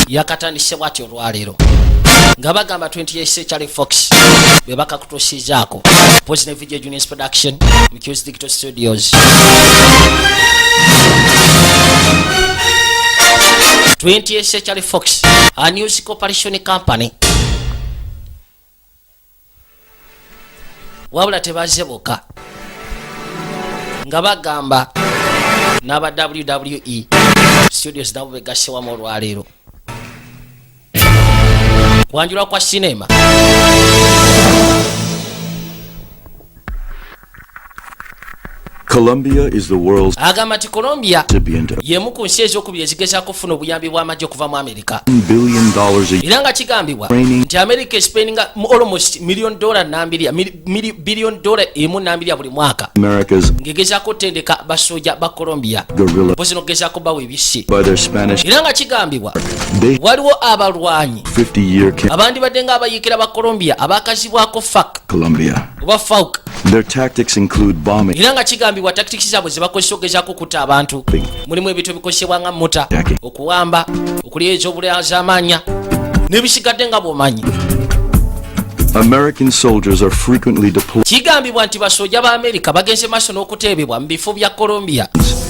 Yakatandise bwati olwaleero nga bagamba 20th Century Fox bwe bakakutuusizaako Positive Video Juniors Production, Mcus Digital Studios. 20th Century Fox, a news corporation company. Wabula tebazze bokka, nga bagamba n'aba WWE Studios nabo begasse wamu olwaleero kwanjulwa kwa sinema. Colombia is the world's Agamba nti Colombia recipient of y'emu ku nsi ezokubiri ezigezaako okufuna obuyambi bw'amagye okuva mu Amerika. $1 billion a Era nga kigambibwa Training. nti America espendinga almost million dollar nambirya billion dollar emu nambirya buli mwaka America's ng'egezaako otendeka basooja ba Colombia, guerrilla mpozi n'okugezaako bawa ebisse. by their Spanish Era nga kigambibwa they waliwo abalwanyi 50 year abandibadde ng'abayiikira ba Colombia abakazibwako FAK Colombia. oba FAUK. Their tactics include bombing, Era nga kigambibwa tactics zaabwe ze bakozesa okugezaako okutta abantu mulimu ebintu ebikozesebwa nga muta, okuwamba, okulya ez'obulyazaamaanya n'ebisigadde nga bw'omanyi. American soldiers are frequently deployed Kigambibwa nti basooja ba Amerika bagenze maaso n'okuteebebwa mu bifo bya Colombia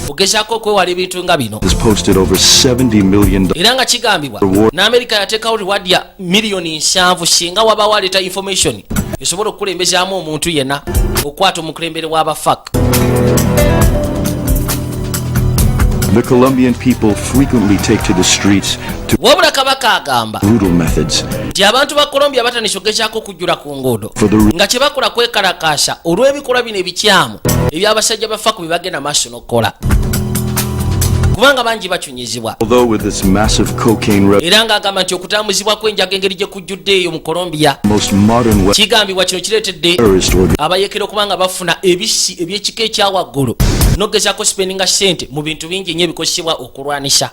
ogezaako okwewala ebintu nga bino. has posted over 70 million Era nga kigambibwa n'Amerika yateekawo reward ya miliyoni 70 singa wabawo aleeta information esobola okukulembezaamu omuntu yenna okukwata omukulembere w'abafak. The Colombian people frequently take to the streets to Wabula kabaka agamba brutal methods nti abantu ba Colombia batandise okugezaako okujjula ku nguudo for the nga kye bakola kwekalakaasa olw'ebikolwa bino ebikyamu eby'abasajja ba FARC bye bagenda maaso n'okukola, kubanga bangi bacunyizibwa. Although with this massive cocaine revenue, Era ng'agamba nti okutambuzibwa kw'enjaga engeri gye kujjudde eyo mu Colombia, most modern kigambibwa kino kireetedde terrorist organizations abayekera okuba nga bafuna ebisi ebyekika ekyawaggulu n'okugezaako spendinga ssente mu bintu bingi nnyo ebikozesebwa okulwanisa.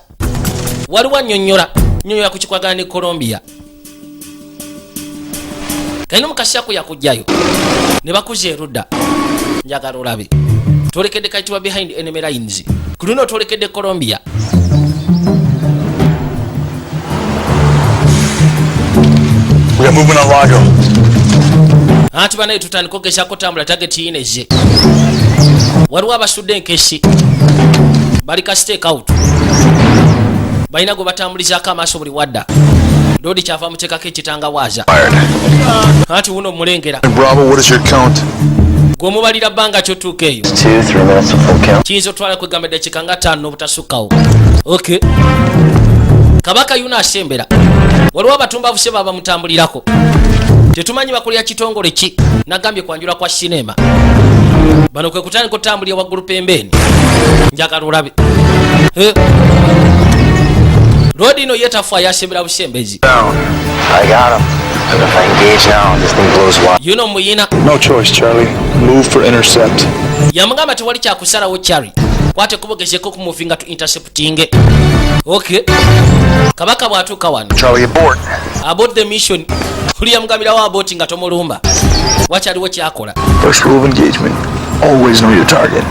Waliwo annyonnyola nnyonnyola ku kikwagana ne Colombia. Kalina omukasyaku yakugjayo ne bakuza erudda. Njagala olabe twolekedde kayitibwa Behind Enemy Lines. Ku luno twolekedde Colombia. We got movement on Lago. Anti banaye tutandika okugezaako tambula target yineze. Waliwo abasudde enkesi bali ka stake out, balina gwe batambulizaako amaaso buli wadda. Loodi kyava muteekako ekitangawaaza anti wuno omulengera. Bravo, what is your count? Gweomubalira bbanga kyotuuka eyo? 2, 3 minutes to full count. Kiyinza otwala kwegamba eddakiika nga 5 n'obutasukkawo. Ok, kabaka yuna asembera. Waliwo abatumbavu se baba bamutambulirako, tetumanyi bakulya kitongole ki. Nagambye kwanjula kwa sinema. Bano kwe kutandika otambulira waggulu pembeeni. Njagala olabe. Eh. Loodi ino yetafu ayasembera busembezi. Down. I got him. But if I engage now, this thing blows wide. Yuno muyina. No choice, Charlie. Move for intercept. Yamugamba tewali kyakusalawo, Charlie, kwate ekkubo, gezeko okumuvinga tu interceptinge. Ok, kabaka bw'atuuka wano. Charlie, abort. Abort the mission. Oli yamugambirawo abort nga tomulumba, wakyaliwo kyakola. First rule of engagement: always know your target.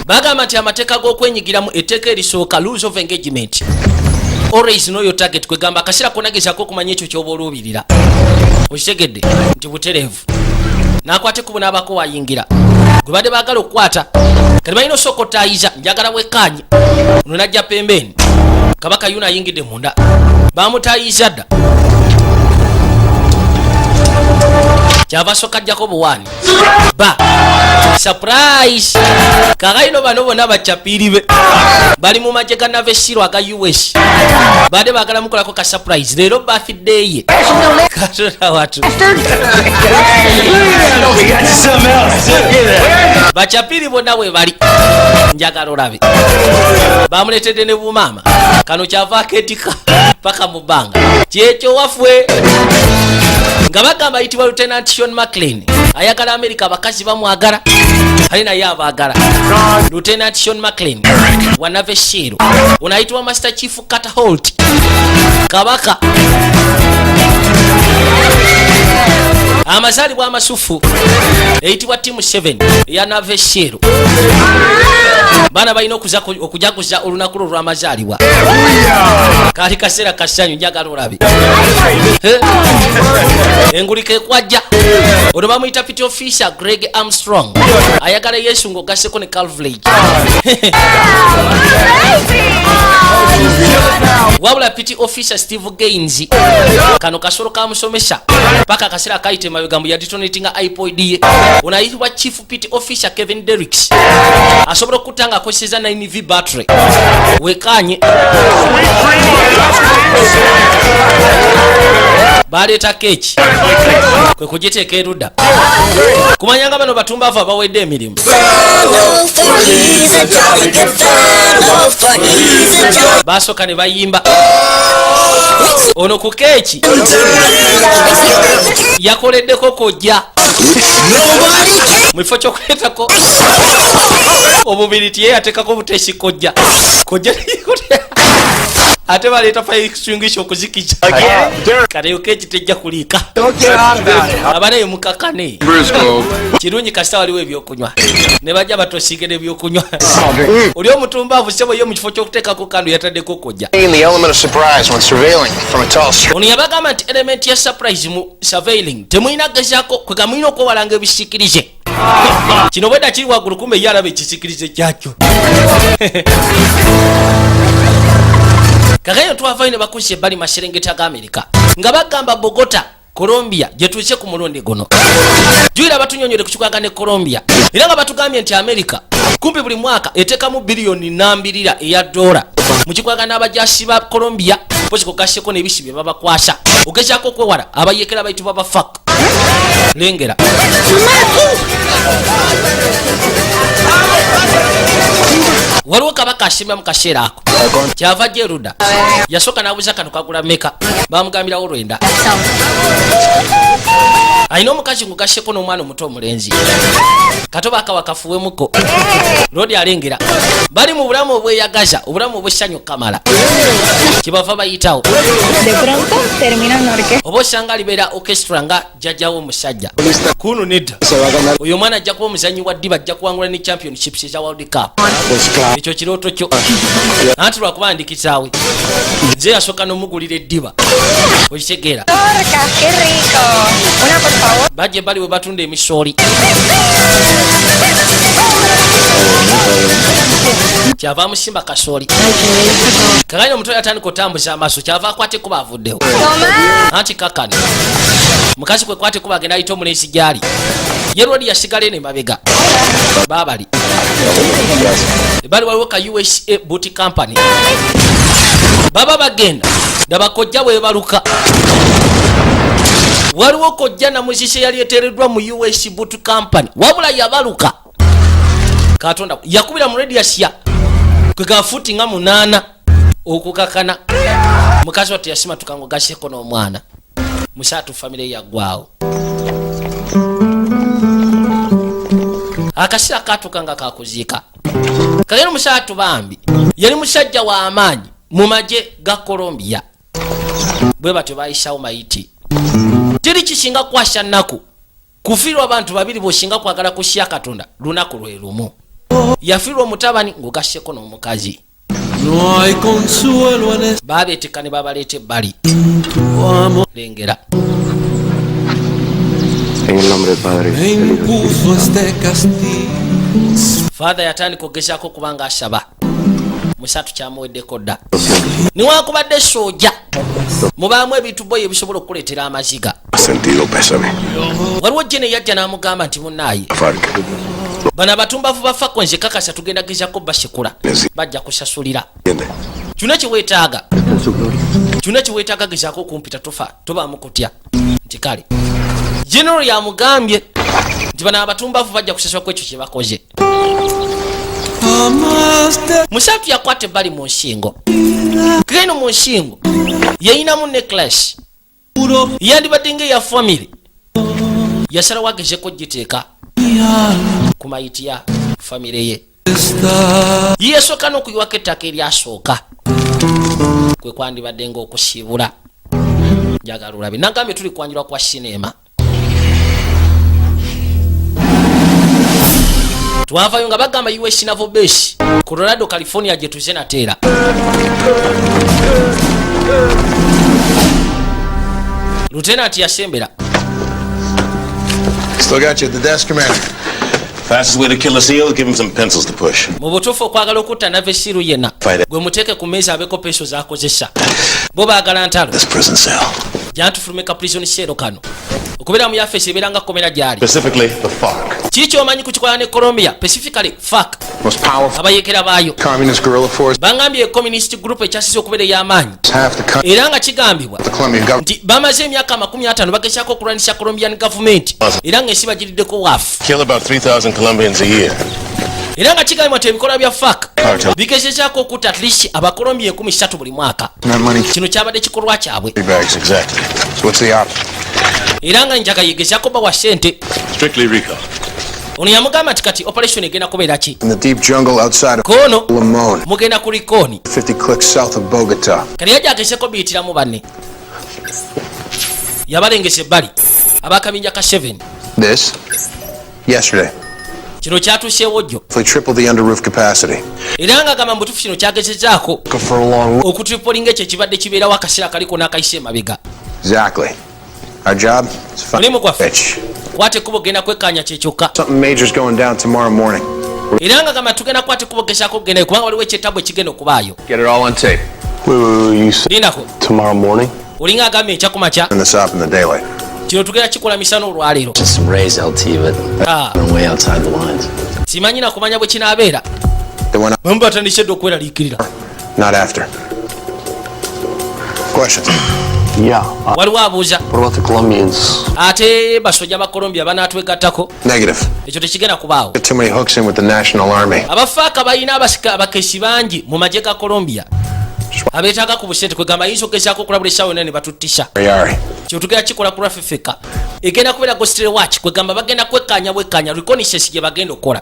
Bagamba nti amateeka g'okwenyigiramu, etteeka erisooka, rules of engagement, always know your target. Kwegamba akaseera konna gezaako okumanya ekyo kyoba oluubirira. Okitegedde nti butereevu n'akwata ekkubo n'abako wayingira gwe badde baagala okukwata. Kati balina osooka otaayiza. Njagala wekkaanye ono najja pembeeni. Kabaka yuna ayingidde munda, bamutaayiza dda. Kyava asooka ajjako buwaani ba surprise. Kakayino bano bonna bacapiiri be bali mu magye ga Navy SEAL aga US. Badde baagala mukolako ka surprise leero birthday ye. Katonda watu, bacapiiri bonna bwe bali. Njagala olabe bamuleetedde ne bumaama kano. Kyava akeetika paka mu bbanga. Kyekyo wafwe nga bagamba ayitibwa Lieutenant Sean Maclean. Ayagala Amerika, abakazi bamwagala, ali naye abaagala. Lieutenant Sean Maclean wa Navy SEAL. Ono ayitibwa Master Chief Carter Holt. Kabaka amazaalibwa amasufu eyitibwa Team 7 eya Navy SEAL. Baana balina okujaguza olunaku lwo olw'amazaalibwa. Kaali kaseera kasanyu. Njagala olabe. Enguliko ekwajja. Ono bamuyita Petty Officer Greg Armstrong, ayagala Yesu ng'ogasseko ne Calvillage. Wabula Petty Officer Steve Gaines, kano kasolo kamusomesa paka akaseera akayita emabega mbu yadetonatinga iPod ye. Ono ayitibwa Chief Petty Officer Kevin Derricks, asobola okutta nga akozeseza 9V battery. Wekanye baleeta keeki kwe kugiteeka erudda, kumanya nga bano batumbavu abawedde emirimu. Basooka ne bayimba. Ono ku keeki yakoleddeko kojja mu kifo ky'okuleetako obubiriti, ye yateekako buteesi kojja kojja, ate baleeta fire extinguisher okuzikiza. Kale yo keeki tejja kuliika. Abanaye mukakane. Kirungi kasita waliwo ebyokunywa, ne bajja batosiige n'ebyokunywa. Oli omutumbaavu sebo ye mu kifo ky'okuteekako candle yataddeko kojja. The element of surprise when surveilling from a tall street. Ono yabagamba nti element ya surprise mu surveilling temulina gezaako kwega, mulina okwewalanga ebisiikirize. Kino bwedda kiri waggulu, kumbe ye alaba ekisiikirize kyakyo. Kakayo twavayo ne bakusa ebbali maserengeta ga Amerika nga bagamba Bogota, Colombia, gye tuuse ku mulundi guno. Juyira batunyonyole ku kikwaga ne Colombia, era nga batugambye nti Amerika kumpi buli mwaka eteekamu biliyoni nambirira eya dola mu kikwaga n'abajasi ba Colombia, pozi kugasseko n'ebisi bye babakwasa ogezaako okwewala abayekera bayitibwa baFARC. Lengera waliwo kabaka asimbya mu kaseera ako kyava ajja erudda. Yasooka n'abuuza kano kagula meka, bamugambirawo 9. Alina omukazi ngugasseko n'omwana omuto omulenzi kato bakawa kafuwemuko lodi. Alengera bali mu bulamu obweyagaza, obulamu obwessanyu kamala kyebava bayitawo. De pronto termina en orquesta. Oba osanga alibeera orchestra nga jjajjawo omusajja kunu. Nedda, oyo omwana ajja kuba omuzanyi wa ddiba, ajja kuwangula ne championships eza World Cup. Ekyo kirooto kyo, anti lwakuba ndikisaawe nze yasooka n'omugulira eddiba, okitegeera? Orca, qué rico. Una, por favor. Bajja ebbali we batunda emisooli, kyava amusimba kasooli. Kakani omuto yatandika otambuza amaaso, kyava akwata ekkuba avuddewo. Toma. Anti kakani mukazi kwe kwata ekkuba agenda ayita omulenzi gyali ye. Lwodi yasigala eno emabega baabali ebbali waliwo ka USA Boot Company. Baba bagenda, daba kojja bwebaluka. Waliwo kojja namuzise yali eteereddwa mu US Boot Company, wabula yabaluka. Katonda yakubira mu radius ya kwe futi nga 8 okukakana. Mukazi wattu yasimatuka ngo gasseko n'omwana musaatu, famire yaggwawo. Akaseera katuuka nga kakuziika. Kagenda omusaatu bambi yali musajja w'amaanyi mu magye ga Colombia. Bwe batyo bayisawo mayiti. Teri kisinga kwasa nnaku kufiirwa abantu babiri bw'osinga kwagala kusya Katonda lunaku lwe lumu. Yafiirwa omutabani ng'ogasseko n'omukazi. No hay consuelo en Baabeetekka ne babaleeta ebbali. Tu amor. Lengera. En el nombre del Padre, Me del Hijo y del impuso Espíritu este castigo. Father yatandika okugezaako okuba nga asaba musatu kyamuweddeko dda. Newankubadde sooja mubaamu ebintu boyi ebisobola okukuleetera amaziga. Sentido pésame. Waliwo jene yajja n'amugamba nti munnaaye, FARC. bano abatumbavu bafako nze kakasa tugenda gezako basikula, bajja kusasulira. Entiende. Kyonna kyeweetaaga, kyonna kyeweetaaga, gezaako okumpita, tofa tobaamu kutya. Nti kale general yamugambye nti bano abatumbavu bajja kusasula ku ekyo kye bakoze. Jamás te Musatu yakwata ebbali mu nsingo keno, mu nsingo yeyinamu necklace juro yandibadde nga eya famire. Yasalawo agezeko giteeka mi alma ku mayiti ya famire ye. Está. Ye yasooka n'okuyiwako ettaka eryasooka kwe kwandibadde ng'okusiibula. Njagala olabe, nagambye tuli kwanjulwa kwa sinema. Twavayo nga bagamba US Naval Base, Colorado, California, gye tuze nateera. Lieutenant yasembera. Still got you at the desk, Commander. Fastest way to kill a seal, give him some pencils to push. Mu butuufu, okwagala okutta Navy SEAL yenna, Fight it. gwe muteeke ku meeza abeeko peso zakozesa. Bo baagala ntalo. This prison cell. Jantufulume ka prison cell kano. Okubeera mu yafesi ebeera nga kkomera gyali. Specifically, the FARC. Kiki kyomanyi ku kikolana ne Colombia, specifically FARC? Most powerful Abayeekera baayo. communist guerrilla force. Bangambye communist group ekyasize okubeera ey'amaanyi. Half the country. Era nga kigambibwa The Colombian government. nti bamaze emyaka 50 bagezaako okulwanisa Colombian government, era ng'ensi bagiriddeko waafu. Kill about 3,000 Colombians a year. Era nga kigambibwa nti ebikolwa bya FARC Cartel. bigezezaako okutta at least Abakolombia 3000 buli mwaka. Not money. Kino kyabadde kikolwa kyabwe. Bags. Exactly. So what's the op? Era nga njaga yegezaako bawa ssente. Strictly recon. Ono yamugamba nti kati operation egenda kubeera ki? In the deep jungle outside of Kono Limon, mugenda ku recon. 50 clicks south of Bogota. Kati yajja agezeko biyitiramu banne, yabalengesa ebbali abakabinja ka 7. This, yesterday, Kino kyatuuseewo jjo. roughly triple the under roof capacity. Era nga gamba mubutuufu kino kyagezezaako For a long. okutripolinga ekyo ekibadde kibeerawo akaseera kaliko n'akayise emabega. Exactly. Our job is find Mulimu gwaffe. bitch. Kwata ekkubo, genda kwekkaanya kyekyokka. Something major's going down tomorrow morning. Era nga gamba tugenda kwata ekkubo gezaako okugendayo kubanga waliwo ekyetabu ekigenda okubaayo. Get it all on tape. Wait, wait, wait, you said Lindako. tomorrow morning? Olinga agambye enkya ku makya. Turn this up in the daylight. Kino tugenda kikola misana olwaleero. Just some rays, LT, but Ah. been way outside the lines. Simanyi nakumanya bwe kinaabeera. They went Bamu batandise dde okweraliikirira. not after. Questions? Yeah. Waliwo abuuza. What about the Colombians? Ate basojja ba Colombia banaatwegattako? Negative. Ekyo tekigenda kubaawo. Get too many hooks in with the National Army. Abafaaka balina abakesi bangi mu magye ga Colombia abeetaaga ku busente. Kwegamba ayinza okugezaako okulabula essaawa yonna ne batuttisa. Yari. Kino tugenda kikola ku lwaffe ffekka. Egenda kubeera ghost watch, kwegamba bagenda kwekkaanya bwekkaanya, reconnaissance gye bagenda okukola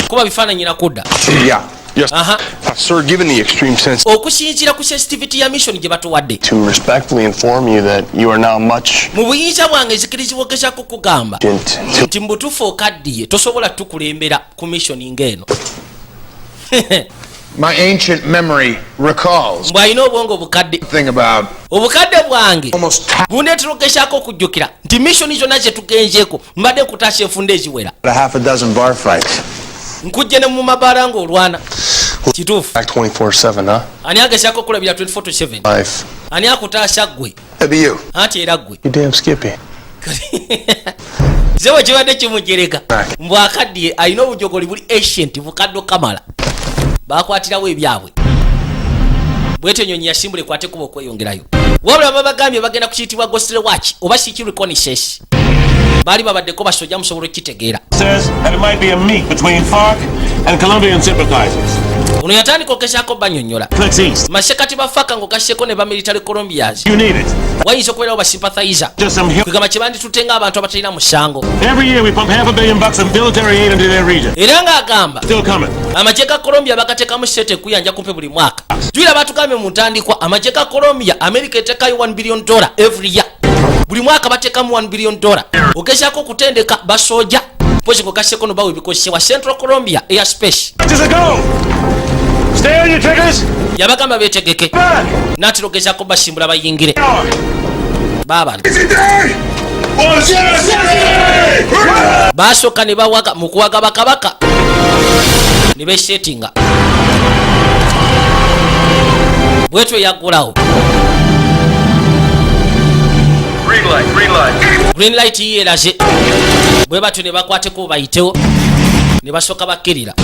kuba bifaananyi nakudda. Yeah. Yes. Aha. Sir, given the extreme sense Okusinziira ku sensitivity ya mission gye batuwadde, To respectfully inform you that you are now much mu buyinza bwange nzikirizibwa ogezaako kugamba to nti mu butuufu okaddiye, tosobola tukulembera ku mission ng'eno. My ancient memory recalls Mbw'alina obwongo obukadde. thing about Obukadde bwange almost bundeetera okugezaako okujjukira nti mission zonna ze tugenzeeko mbadde nkutaasa enfunda eziwera. a half a dozen bar fights. Nkujje ne mu mabaala ng'olwana, kituufu. back 24/7, huh? Ani agezaako okulabira 24/7? Life. Ani akutaasa ggwe? That'd be you. Anti era ggwe. You damn Skippy. Ze bwe kibadde kimujereka mbwakaddiye, alina obujogoli buli ancient, bukadde kamala bakwatirawo ebyabwe. Bwetyo enyonyi yasimbula ekwate kuba okweyongerayo, wabula babagambye bagenda kukiyitibwa ghost watch oba siki reconnaissance. Baali babaddeko basojja, musobola okukitegeera. Says that it might be a meet between FARC and Colombian sympathizers. Ono yatandika ogezaako banyonnyola. Clicks east. Masekati ba FARC ng'ogasseko ne ba military Colombians, You need it. wayinza okubeerawo basympathizer. Just some hu- Kwegamba kyebanditutte ng'abantu abatalina musango. Every year we pump half a billion bucks of military aid into their region. Era ng'agamba Still coming. amagye ga Colombia bagateekamu sente ekuyanja kumpi buli mwaka. Jwira batugambye mu ntandikwa, amagye ga Colombia, America eteekayo $1 billion every year, buli mwaka bateekamu $1 billion ogezaako okutendeka basooja, mpozi ngogasseko nobawa ebikozesebwa. Central Colombia air space. Just a go! Stay on your triggers! Yabagamba beetegeke. Back! Natera ogezaako basimbula bayingire baabano. Basooka ne bawaga mu kuwaga bakabaka ne besetinga bwetyo yaggulawo. Green light, green light. Green light yiye eraze. Bwe batyo ne bakwateko bayitewo ne basooka bakkirira.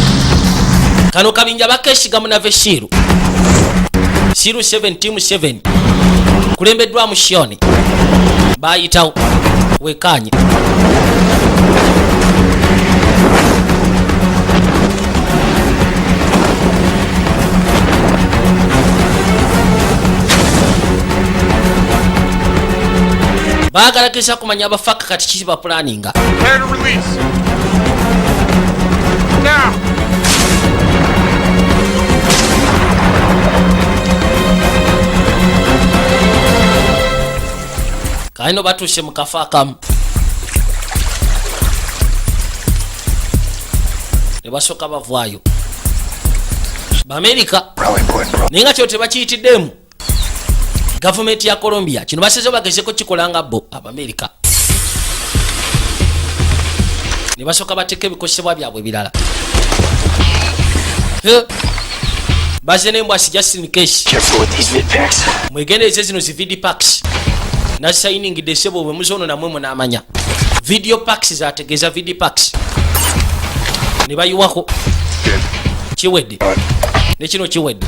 Kano kabinja bakesiga mu Navy SEAL, SEAL 7, team 7, kulembeddwamu Shioni. Bayitawo wekanye. Baagala geza kumanya abafaka kati kiki bapulaninga. Prepare to release. Now! Kalino batuuse mu kafo akamu. Ne basooka bavaayo Baamerika. Rally point, bro. Naye nga kyo tebakiyitiddemu gavumenti ya Colombia. Kino baseze bagezeko kikola nga bo Abamerika ne basooka bateeka ebikozesebwa byabwe ebirala. He. Baze n'embwasi just in case. Careful with these vid packs. Mwegendereze zino zi vid packs, nazisayiningidde sebo. Bwe muzono namwe munaamanya video packs zategeeza vid packs. Ne bayiwako. Kiwedde ne kino kiwedde.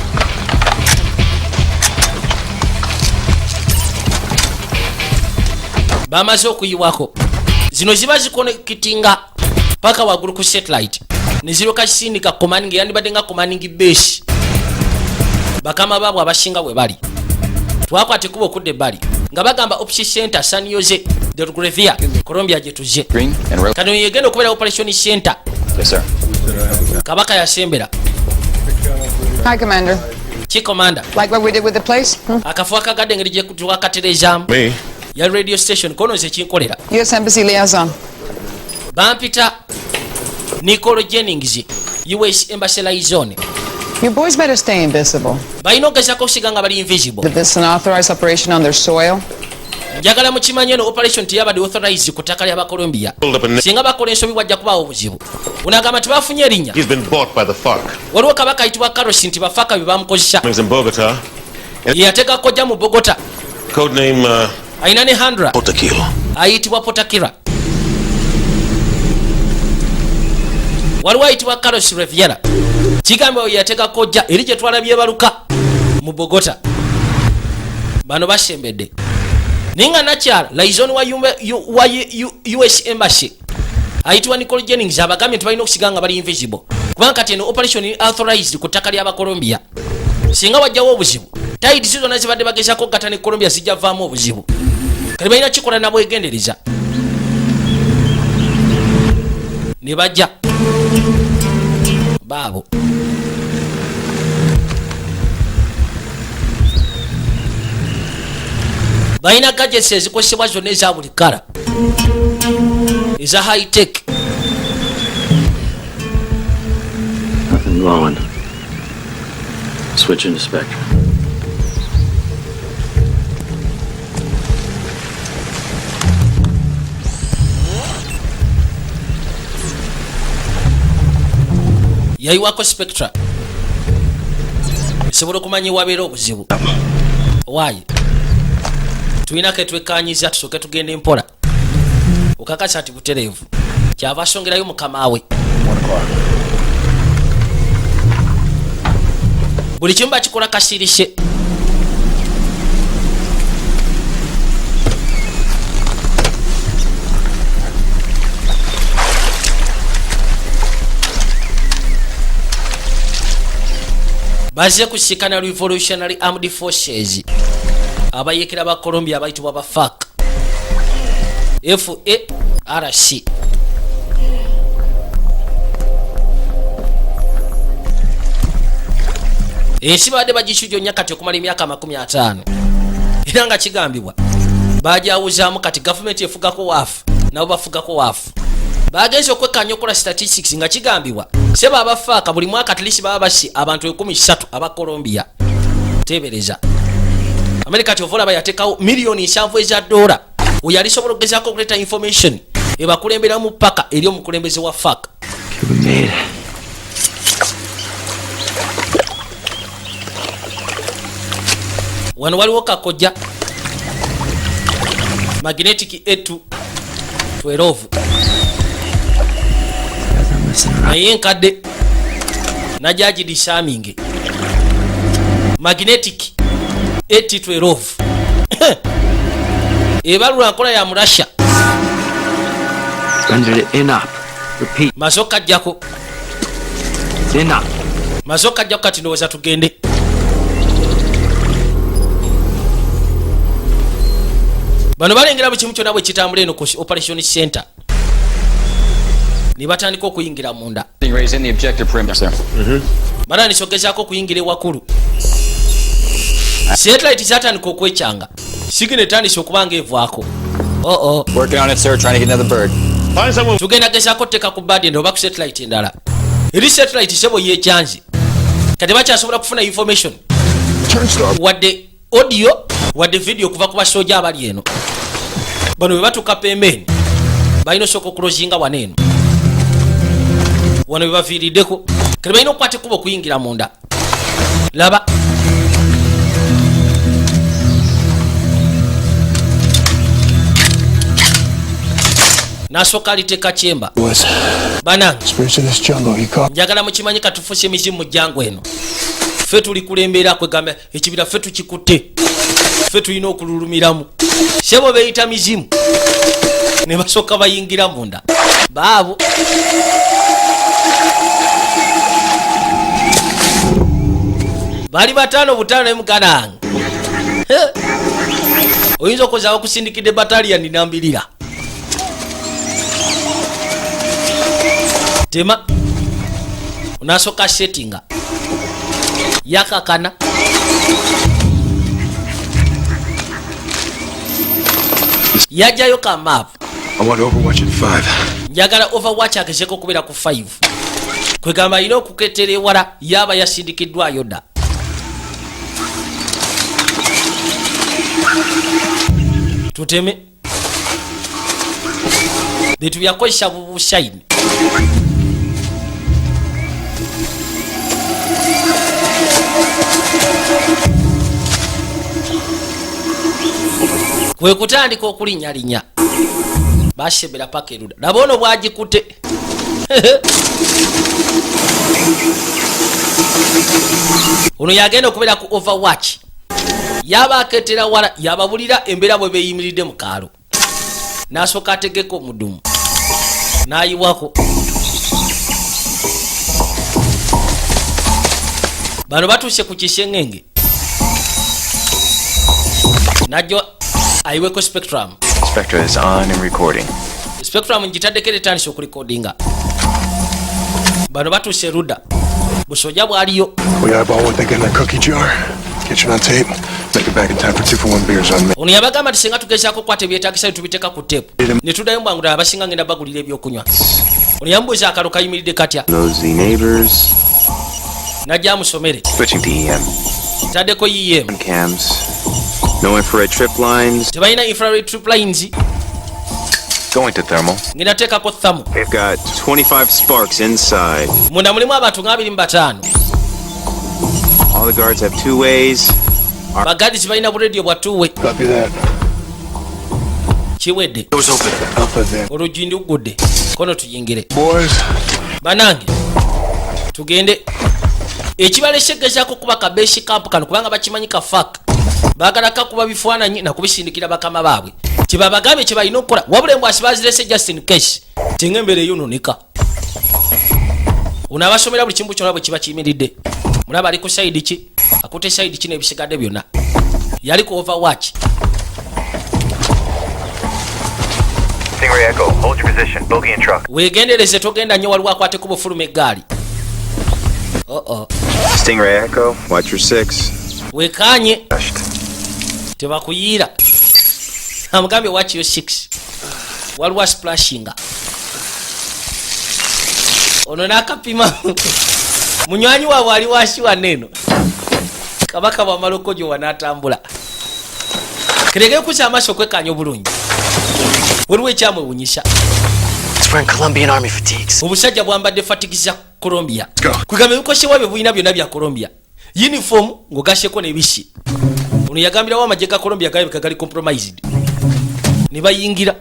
Bamaze okuyiwako zino, ziba ziconnectinga paka waggulu ku satellite ne ziroka kisindika commanding, yandibadde nga commanding base bakama baabwe abasinga bwe bali. Twakwata ekkubo okudda ebbali nga bagamba ops center San Jose del Guaviare, Colombia, gye tuzze. Green and red. Kano yegenda okubeera operation center. Yes, sir. Kabaka yasembera. Hi, Commander. Ki, Commander? Like what we did with the place? Hmm? Akafo akagadde engeri gye twakaterezaamu. Me? Ya radio station kono nze kinkolera. U.S. Embassy liaison. Bampita Nicolo Jennings, US Embassy liaison. You boys better stay invisible. Balina okugezako okusiga nga bali invisible. That this is an authorized operation on their soil. Njagala mukimanye no operation teyabadde authorized ku ttaka ly'Abacolombia. Pulled up a Singa bakola ensobi wajja kubaawo obuzibu. Unagamba nti bafunye erinnya. He's been bought by the FARC. Waliwo kabaka ayitibwa Carlos nti baFARC bye bamukozesa. He's in Bogota. Ye yateeka kojja mu Bogota. Codename Alina ne handler. Potakilo. Ayitibwa Potakira. Waliwo ayitibwa Carlos Riviera, kigambibwa ye yateeka kojja eri gye twalabye baluka mu Bogota. Bano basembedde naye nga nakyala liaison wa US Embassy ayitibwa Nicole Jennings abagambye nti balina okusiga nga bali invisible, kubanga kati eno operation authorized ku ttaka ly'Abacolombia. Singa wajjawo obuzibu, ties zonna zibadde bagezako okugatta ne Colombia zijja vaamu obuzibu. Kati balina kikola nabwegendereza. Ne bajja baabo. Balina gadgets ezikozesebwa zonna eza buli kala, eza high tech. Nothing glowing. Switching to spectrum. Yayiwako spectra esobola okumanya ewabeera obuzibu. Waayi tulina ketwekanyiza, tusooke tugenda empola. Okakasa nti butereevu, kyava asongerayo mukama we. Buli kimu bakikola kasirise. Bazze kusikana Revolutionary Armed Forces, abayekera ba Colombia abayitibwa ba FARC, FARC. Ensi babadde bagishujonya kati okumala emyaka 50, era nga kigambibwa bajawuzaamu. Kati gavumenti efugako waafu, nabo bafugako waafu. Bagenze okwekkaanya okukola statistics, nga kigambibwa seba abaFARC buli mwaka at least baba basi abantu 3,000 aba Colombia. Tebereza, Amerika kyova olaba yateekawo miliyoni 70 eza dola, oyo alisobola okugezaako okuleeta information ebakulemberamu paka eri omukulembeze wa FARC. We made. Wano waliwo kakojja magnetic etu 12. Guys, I'm messing around. Naye enkadde najagidisaaminge magnetic 812 ebalula nkola ya murasha. Rendered it inop. Repeat. Maze okajjako. It's inop. Maze okajjako. Kati ndowooza tugende. Bano balengera buli kimu kyonna bwe kitambula eno ku operation center, ne batandika okuyingira munda. Raise in the objective perimeter, sir. Batandise okugezaako okuyingira ewakulu. Satellite zatandika okwekyanga, signal etandise okuba nga evaako. Oo. Working on it, sir. Trying to get another bird. Find someone Tugenda gezaako tuteeka ku bird endala oba ku satellite endala. Eri satellite sebo yekyanze, kati bakyasobola kufuna information wadde audio wadde video kuva ku basooja abali eno. Bano bwe batuuka pembeni balina osooka okulozinga wano eno, wano bwe baviiriddeko, kati balina okukwata ekkubo okuyingira munda. Laba, nasooka aliteeka kyemba. Banange, Spirits of this jungle, you caught. njagala mukimanyi katufuse emizimu mu jjangu eno. Ffe tuli kulembeera, kwegamba ekibira ffe tukikutte, ffe tulina okululumiramu. Sebo beeyita mizimu ne basooka bayingira munda baabo. Bali bataano butaano ne muganda wange. Oyinza okozesa bakusindikidde bataliyani nambirira tema. Onasooka settinga yakakana yajjayo ka map. I want Overwatch at 5. Njagala overwatch agezeko okubeera ku 5, kwegamba alina okuketera ewala yaaba yasindikiddwayo dda. Tuteme bintu byakozesa bubushayini. Kwe kutandika okulinnyalinya bashebera paka eruda. Laba ono bwagikute. Ono yagenda okubeera ku overwatch, yaba aketera wala, yababulira embeera bwe beyimiridde mu kaalo. N'asooka ategeka omudumu n'ayiwako. Bano batuuse ku kiseŋŋenge, najjo ayiweko spectrum. Spectra is on and recording. Spectrum ngitaddeko era etandise okulikodinga. Bano batuuse erudda, busojja bwaliyo. We eyeball what they get in the cookie jar. Get you on tape. Make it back in time for 2-for-1 beers on me. Ono yabagamba nti singa tugezaako okukwata ebyetagisa ne tubiteeka ku teepu ne tuddayo mbwangu ddala, abasinga ngenda bagulira ebyokunywa. Ono yamubuuza akalo kayimiridde katya. Nosy neighbors. Najja amusomere. Switching to EM. Taddeko EM. Cams. No infrared trip lines. Tebalina infrared trip lines. Going to thermal. Ngenda teekako thermal. They've got 25 sparks inside. Munda mulimu abantu nga 25. All the guards have two ways. Bagadisi balina buradio bwa two-way. Copy that. Kiwedde. Doors open. Alpha then. Oluggi ndugudde, kono tuyingire. Boys. Banange, tugende. Ekibalese gezaako kuba ka base camp kano kubanga bakimanyi ka FARC baagala kakuba bifaananyi nakubisindikira bakama baabwe kyebabagambye kye balina okukola. Wabula embwasi bazirese just in case tinga embeera eyononeka. Ono abasomera buli kimu kyonna bwe kiba kiyimiridde. Mulaba ali ku side ki, akutte side ki n'ebisigadde byonna. Yali ku overwatch. Stingray Echo, hold your position. Bogey and truck. Weegendereze, togenda nnyo, waliwo akwate ku bufuluma eggaali. Oo. Stingray Echo, watch your six. Wekaanye, tebakuyiira. Amugambye watch your 6, waliwo asplashinga. Ono n'akapima munywanyi waabwe ali wasi wanne eno. Kabaka bwamala okojowa n'atambula kerege kusa amaaso okwekkaanya obulungi, waliwo ekyamwewunyisa. It's wearing Colombian Army fatigues. Obusajja bwambadde fatigues za Colombia, kwegamba ebikosebwa bye bulina byonna bya Colombia, uniform ng'ogasseko n'ebisi. Ono yagambirawo amagye ga Colombia galabika gali compromised ne bayingira.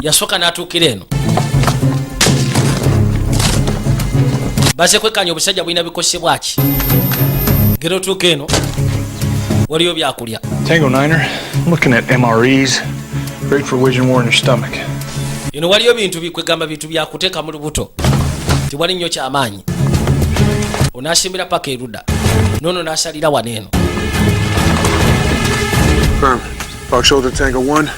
Yasooka n'atuukira eno, baze kwekkaanya obusajja bulina bikosebwa ki. Gera otuuka eno, waliyo byakulya. Tango Niner, I'm looking at MREs. Great for waging war in your stomach. Eno waliyo bintu bikwegamba bintu byakuteeka mu lubuto, tewali nnyo kyamaanyi. Onaasimbira paka erudda nono n'asalira wano eno. Firm. Fox Shoulder Tango 1.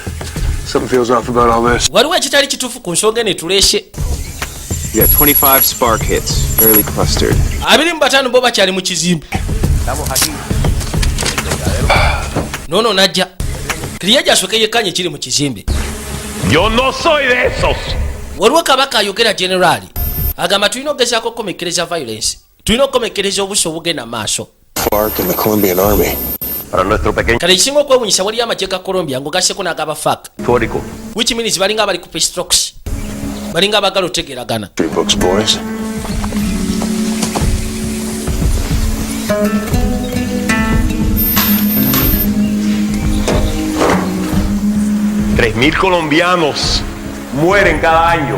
Something feels off about all this. Waliwo ekitali kituufu ku nsonga eno etuleese. You got 25 spark hits, fairly clustered. 25 bo bakyali mu kizimbe. Noono najja Kiriyaja asooke yekkanye kiri mu kizimbe. Yo no soy de esos. Waliwo kabaka ayogera, generaali agamba tulina okugezaako okukomekkereza violence, tulina okukomekkereza obusi obugenda maaso. FARC and the Colombian Army. Para nuestro pequeño Kale ekisinga okwewunyisa, waliyo amagye ga Colombia ng'ogasseko n'agaba FARC, histórico. which means balinga abali ku peace talks, balinga abagala otegeeragana. Three books, boys. 3.000 colombianos mueren cada año.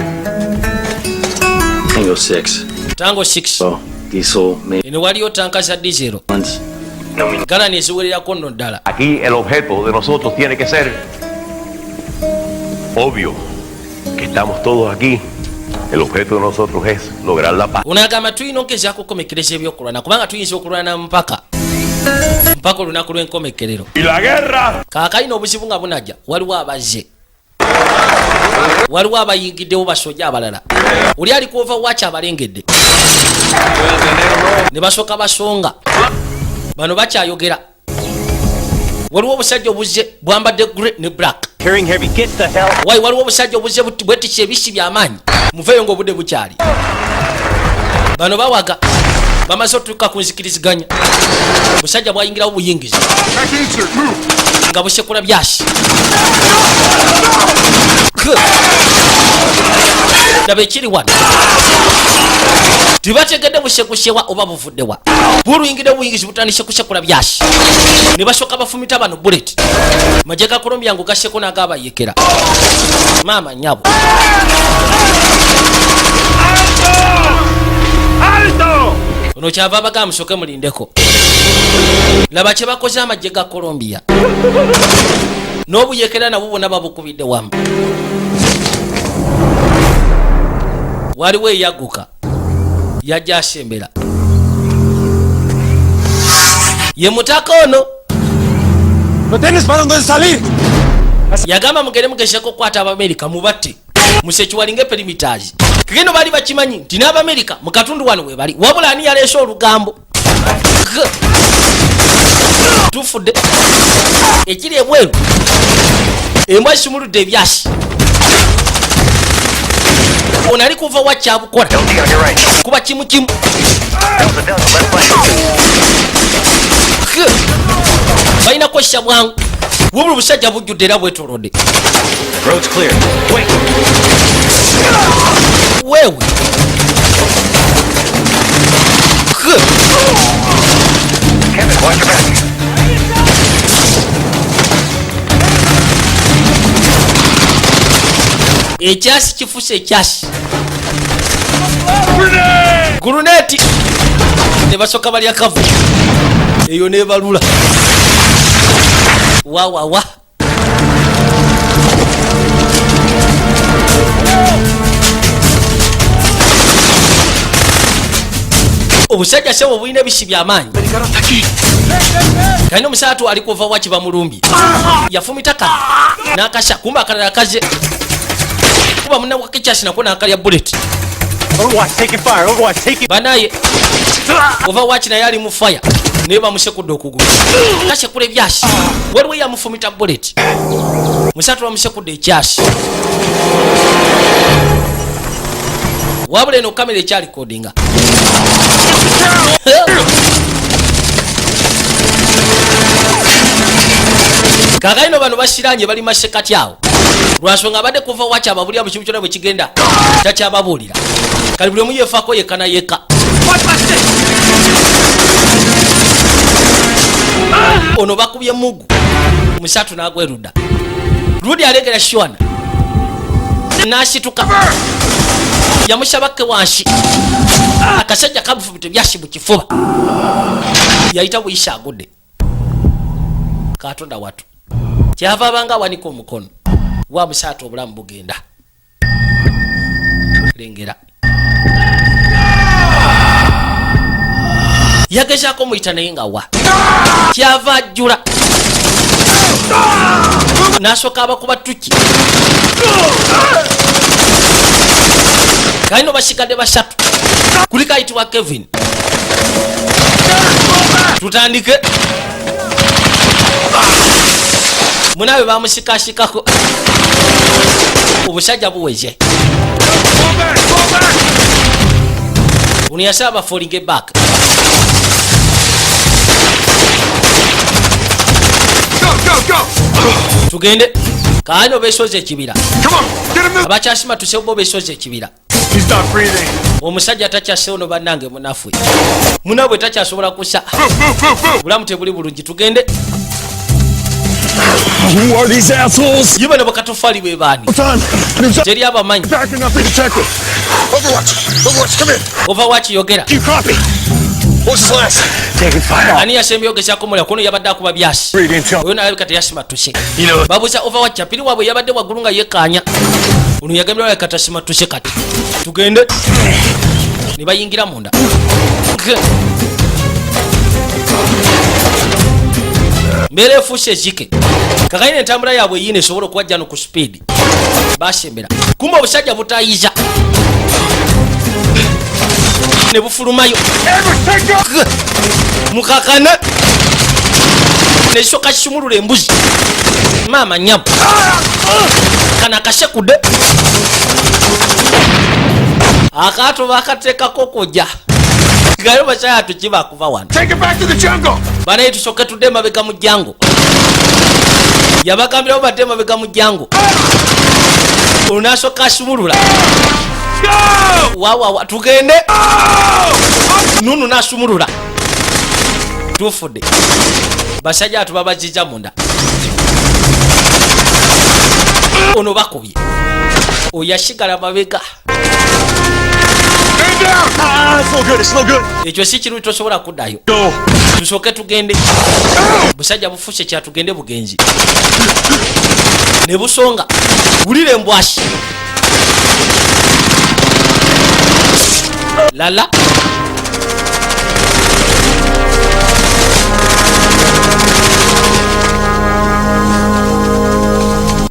Tango 6. Tango 6. Oh, diesel Eno waliyo tanka za dizero, maintenance. galani eziwererako nno ddala. Aquí el objeto de nosotros tiene que ser obvio que estamos todos aquí. El objeto de nosotros es lograr la paz. Ono agamba tulina okugezaako okukomekkereza ebyokulwana, kubanga tuyinza okulwana mpaka mpaka olunaku lw'enkomekkerero. Y la guerra. Kaakalina obuzibu nga bunajja, waliwo abazze, waliwo abayingiddewo basojja abalala. Oli ali ku overwatch abalengedde ne basooka basonga. Bano bakyayogera, waliwo obusajja obuzze bwambadde grey ne black. Carrying heavy. Get the hell. Wai, waliwo obusajja obuzze bwetikisa ebisi byamaanyi, muveeyo ngaobudde bukyali. Bano bawaga bamaze otutuuka ku nzikiriziganya. Busajja bwayingirawo buyingizi nga busekula byasi. Laba ekiri wano, tebategedde busekusewa oba buvuddewa. Buluyingidde buyingizi, butandise kusekula byasi ne basooka bafumita bano bullet. Majje ga Colombia ngo gasseko n'agabayekera. Maama nyabo! Ono kyava abagaa musooke mulindeko. Laba kye bakoze amagye ga Colombia n'obuyekera nabwo bwonna babukubidde wamu. Waliwo eyagguka, yajja asembera, ye mutaka ono. ¡No tienes para dónde salir! Yagamba mugende mugezeko okukwata Abamerika mubatte musekiwalinga perimeters. Kigendo baali bakimanyi nti n'Abamerika mu katundu wano we bali, wabula ani yaleese olugambo? Tufudde. Ekiri ebweru, embwa zisumuludde ebyasi. Ono ali kuva wa kyabukola kuba kimu kimu. Balina kwessa bwangu, wabula obusajja bujjudde era bwetolodde. Road's clear. Wait. Wewe. Kevin, watch your back. Ekyasi kifuse, ekyasi grenade, ne basooka balya kavu eyo nebalula wawawa. Obusajja sebo bulina ebisi byamaanyi. Kalina omusaatu ali kuva waki bamulumbye, yafumita kano n'akasa, kumba akalala kaze kuba munawake kyasi nako n'akalya bullet. Overwatch taking fire. Overwatch taking. Banaye, Overwatch naye ali mu fire, naye bamusekudde okugulu, kasekula ebyasi. Waliwo eyamufumita bullet, musatu bamusekudde ekyasi. Wabula eno kamera ekyalikodinga. Kakalino bano basiranye bali masekati awo, lwansonga abadde kuva waki ababulira mu kimu kyonna bwe kigenda takyababuulira. Kali buli omu yefaako yekka na yekka. Ono bakubye mugu musatu n'agwerudda ludi alegera shwana n'asituka, yamusaba ke wansi. Akasajja kamufumita ebyasi mu kifuba, yayita buyisa agudde. Katonda watu, kyava abanga awanika omukono wa musaatu, obulamu bugenda. Lengera yagezaako muyita naye nga wa kyava ajjula n'asooka abakuba tuki. Kalino basigadde basatu, kuliko ayitibwa Kevin. Tutandike. Munaabe bamusikasikako, obusajja buweze. Ono yasaba bafallinge back. Go, go, go! Tugende kaani, obeesoza ekibira. Come on, get him this. Abakyasima tusebo beesoza ekibira. He's not breathing. Omusajja takyase ono, bannange, munafwe munabwe takyasobola kusa. Move, move, move, move! Bulamu tebuli bulungi, tugende. Who are these assholes? Ye bano bakatofali bwe baani? Time. Teri abamanyi. Backing up, be detected. Overwatch! Overwatch, come in! Overwatch, yogera. You copy? What was his last? Taking fire. Ani yasembye ogezaako mulya kuno? Yabadde akuba byasi. Oyo nalabika teyasimatuse. Babuuza Overwatch apiri waabwe yabadde waggulu nga yekkaanya. Ono yagambye alabika tasimatuse, kati tugende. Ne bayingira munda. Mbeera efuuse ezike kakayina, entambula yaabwe yiina esobola okuwajja no ku speed. Basembera kumba obusajja butayiza ne bufulumayo mukakana nekisoka kisumulula embuzi. Maama nyabu, kano akasekudde akaato bakateekako kujja gayo basaya tukiba kuva wano. Take it back to the jungle! Banaye, tusooke tudde emabega mu jungle. Yabagambirawo badde emabega mu jungle. Olunasooka asumulula wawawa, tugende nunu nasumulula, tufudde. Basajja atu babajija munda. Ono bakubye, oyo yasigala mabega. Man down! Ah, it's no good. It's no good. Ekyo si kirungi, tosobola kuddayo. Go. Tusooke tugende. Busajja bufuse kyatugende bugenzi ne busonga. Wulira embwasi lala.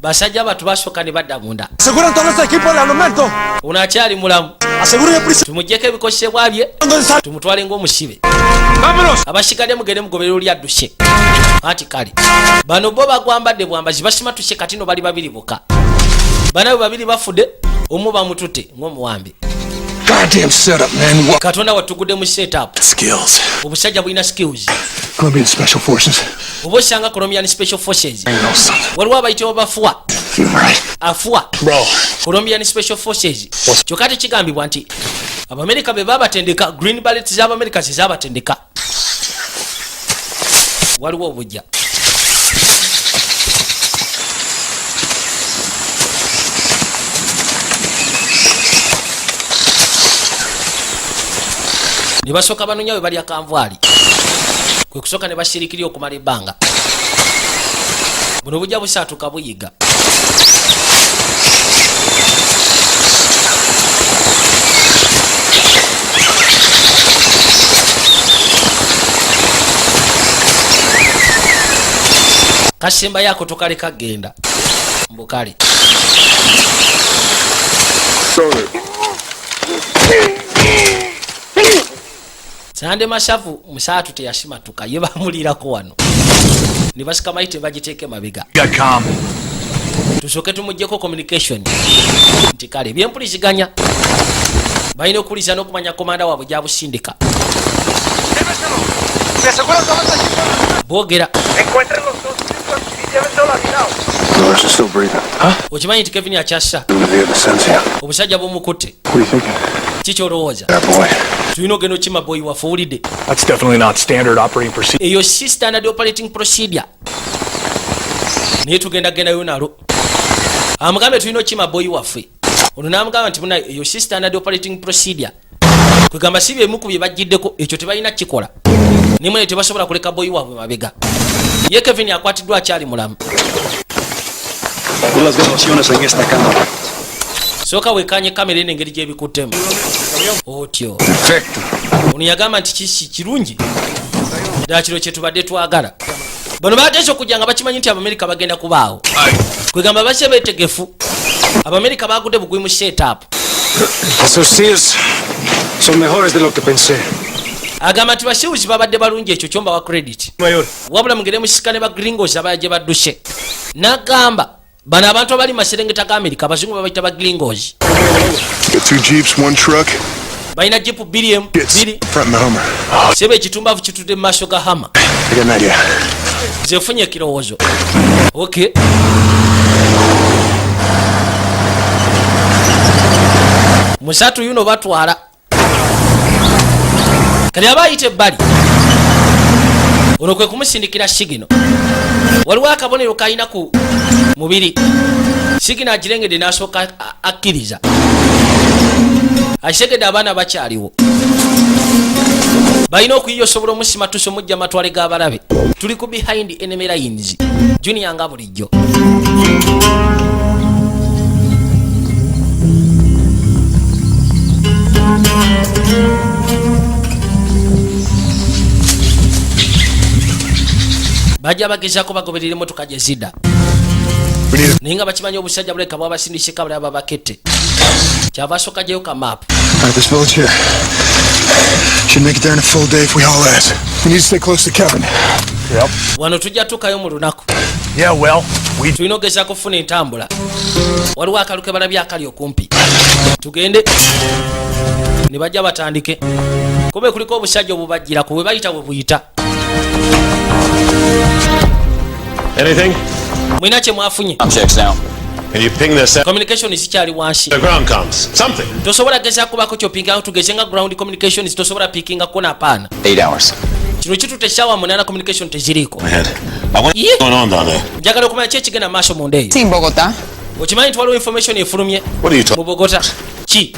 Basajja batu basooka ne badda munda. Aseguren todo este equipo de armamento. Ono akyali mulamu. Aseguren el prisionero. Tumugyeko ebikozesebwa bye. ¿Dónde está? Tumutwale ng'omusibe. Vámonos! Abasigadde mugende mugobere oli adduse. Anti kale bano bo bagwambadde bwambazi, basimatuse. Kati no bali babiri bokka. Bana bwe babiri bafudde, omu bamutute ng'omuwambe. Goddamn setup, man. What? Katonda watugudde mu setup. Skills. Obusajja bulina skills. Colombian Special Forces. Oba osanga Colombian Special Forces. I know something. Waliwo abayitibwa bafuwa. You right? Afuwa. Bro. Colombian Special Forces, kyokka tekigambibwa nti Abamerika be babatendeka. Green Berets z'Abamerika zezabatendeka. Waliwo obujja. Ne basooka banonya we balya kanvaali, kwe kusooka ne basirikirya okumala ebbanga. Buno bujja busaatuka buyiga. Kasemba yako tokaleka genda mbukale. Sorry. Sande masavu musaatu teyasimatuka, ye bamulirako wano ne basika mayite bagiteeka emabega. Got com. Tusooke tumugyeko communication nti kale byempuliziganya balina okuwuliza n'okumanya komanda waabwe gyabusindika. Boogera. Norris is still breathing. Okimanyi nti Kevin akyassa? The other sense, yeah. Obusajja bumukutte. What are you thinking? Kikyolowooza? That boy. Tulina ogenda okima boyi waffe, owulidde? That's definitely not standard operating procedure. Eyo si standard operating procedure, naye tugenda gendayo nalo. Amugambe tulina okima boyi waffe. Ono n'amugamba nti muna, eyo si standard operating procedure, kwegamba si byemu ku bye bajjiddeko, ekyo tebalina kikola nimune, tebasobola kuleka boyi waabwe mabega. Ye Kevin akwatiddwa akyali mulamu. Pon las grabaciones en esta cámara. Sooka wekanye kamera eno engeri gyebikuttemu otyo. Perfecto. Ono yagamba nti kisi kirungi ddala, kiro kye tubadde twagala. Bano bateesa okujja nga bakimanyi nti Abamerika bagenda kubaawo, kwegamba base beetegefu. Abamerika bagudde bugwi mu setup. Esos tíos son mejores de lo que pensé. Agamba nti basiwuzi babadde balungi, ekyo kyombawa credit. Wabula mugende musikane ba gringos abaya gye badduse. N'agamba bano abantu abali mu maserengeta ga Amerika, abazungu babayita ba gringos. Got two Jeeps, one truck. Balina jipu bbiri, emu It's bbiri. front in the Hummer. Seba, ekitumbavu kitudde mu maaso ga Hummer. I got an idea. Nze nfunye ekirowoozo. Ok, musatu yuno batwala kati aba ayita ebbali ono kwe kumusindikira signal. Waliwo akabonero kalina ku mubiri. Signal agirengedde n'asooka akkiriza akitegedde abaana bakyaliwo, balina okuyiya osobola omusimatusa omujja amatwale g'abalabe. Tuli ku Behind Enemy Lines, Junior, nga bulijjo. Bajja bagezaako bagoberera emotoka gye zidda, naye nga bakimanyi obusajja buleka bwabasindisika bulaba bakette. Kyava asooka gyeyo kamaapu. All right, this village here. Should make it there in a full day if we haul ass. We need to stay close to Kevin. Yep. Wano tujja tuukayo mu lunaku. Yeah, well, we Tulina ogezaako okufuna entambula. Waliwo akalu ke balabye akali okumpi, tugende ne bajja batandike kube kuliko obusajja obubajjirako bwe bayita bwe buyita. Anything? Mwina kye mwafunye? Checks now. Can you ping this out? Communication zikyali wansi. The ground comms. Something. Tosobola gezaako kubako kyopinga tugeze nga ground communications tosobola pikingako napaana. 8 hours. Kino kitutte essaawa 8, communication teziriiko. Ahead. I want Yeah. what's going on down there. Njagala okumanya ki ekigenda maaso munda eyo. Sí, Bogotá. Okimanyi nti waliwo information efulumye What are you talking? mu Bogota? Ki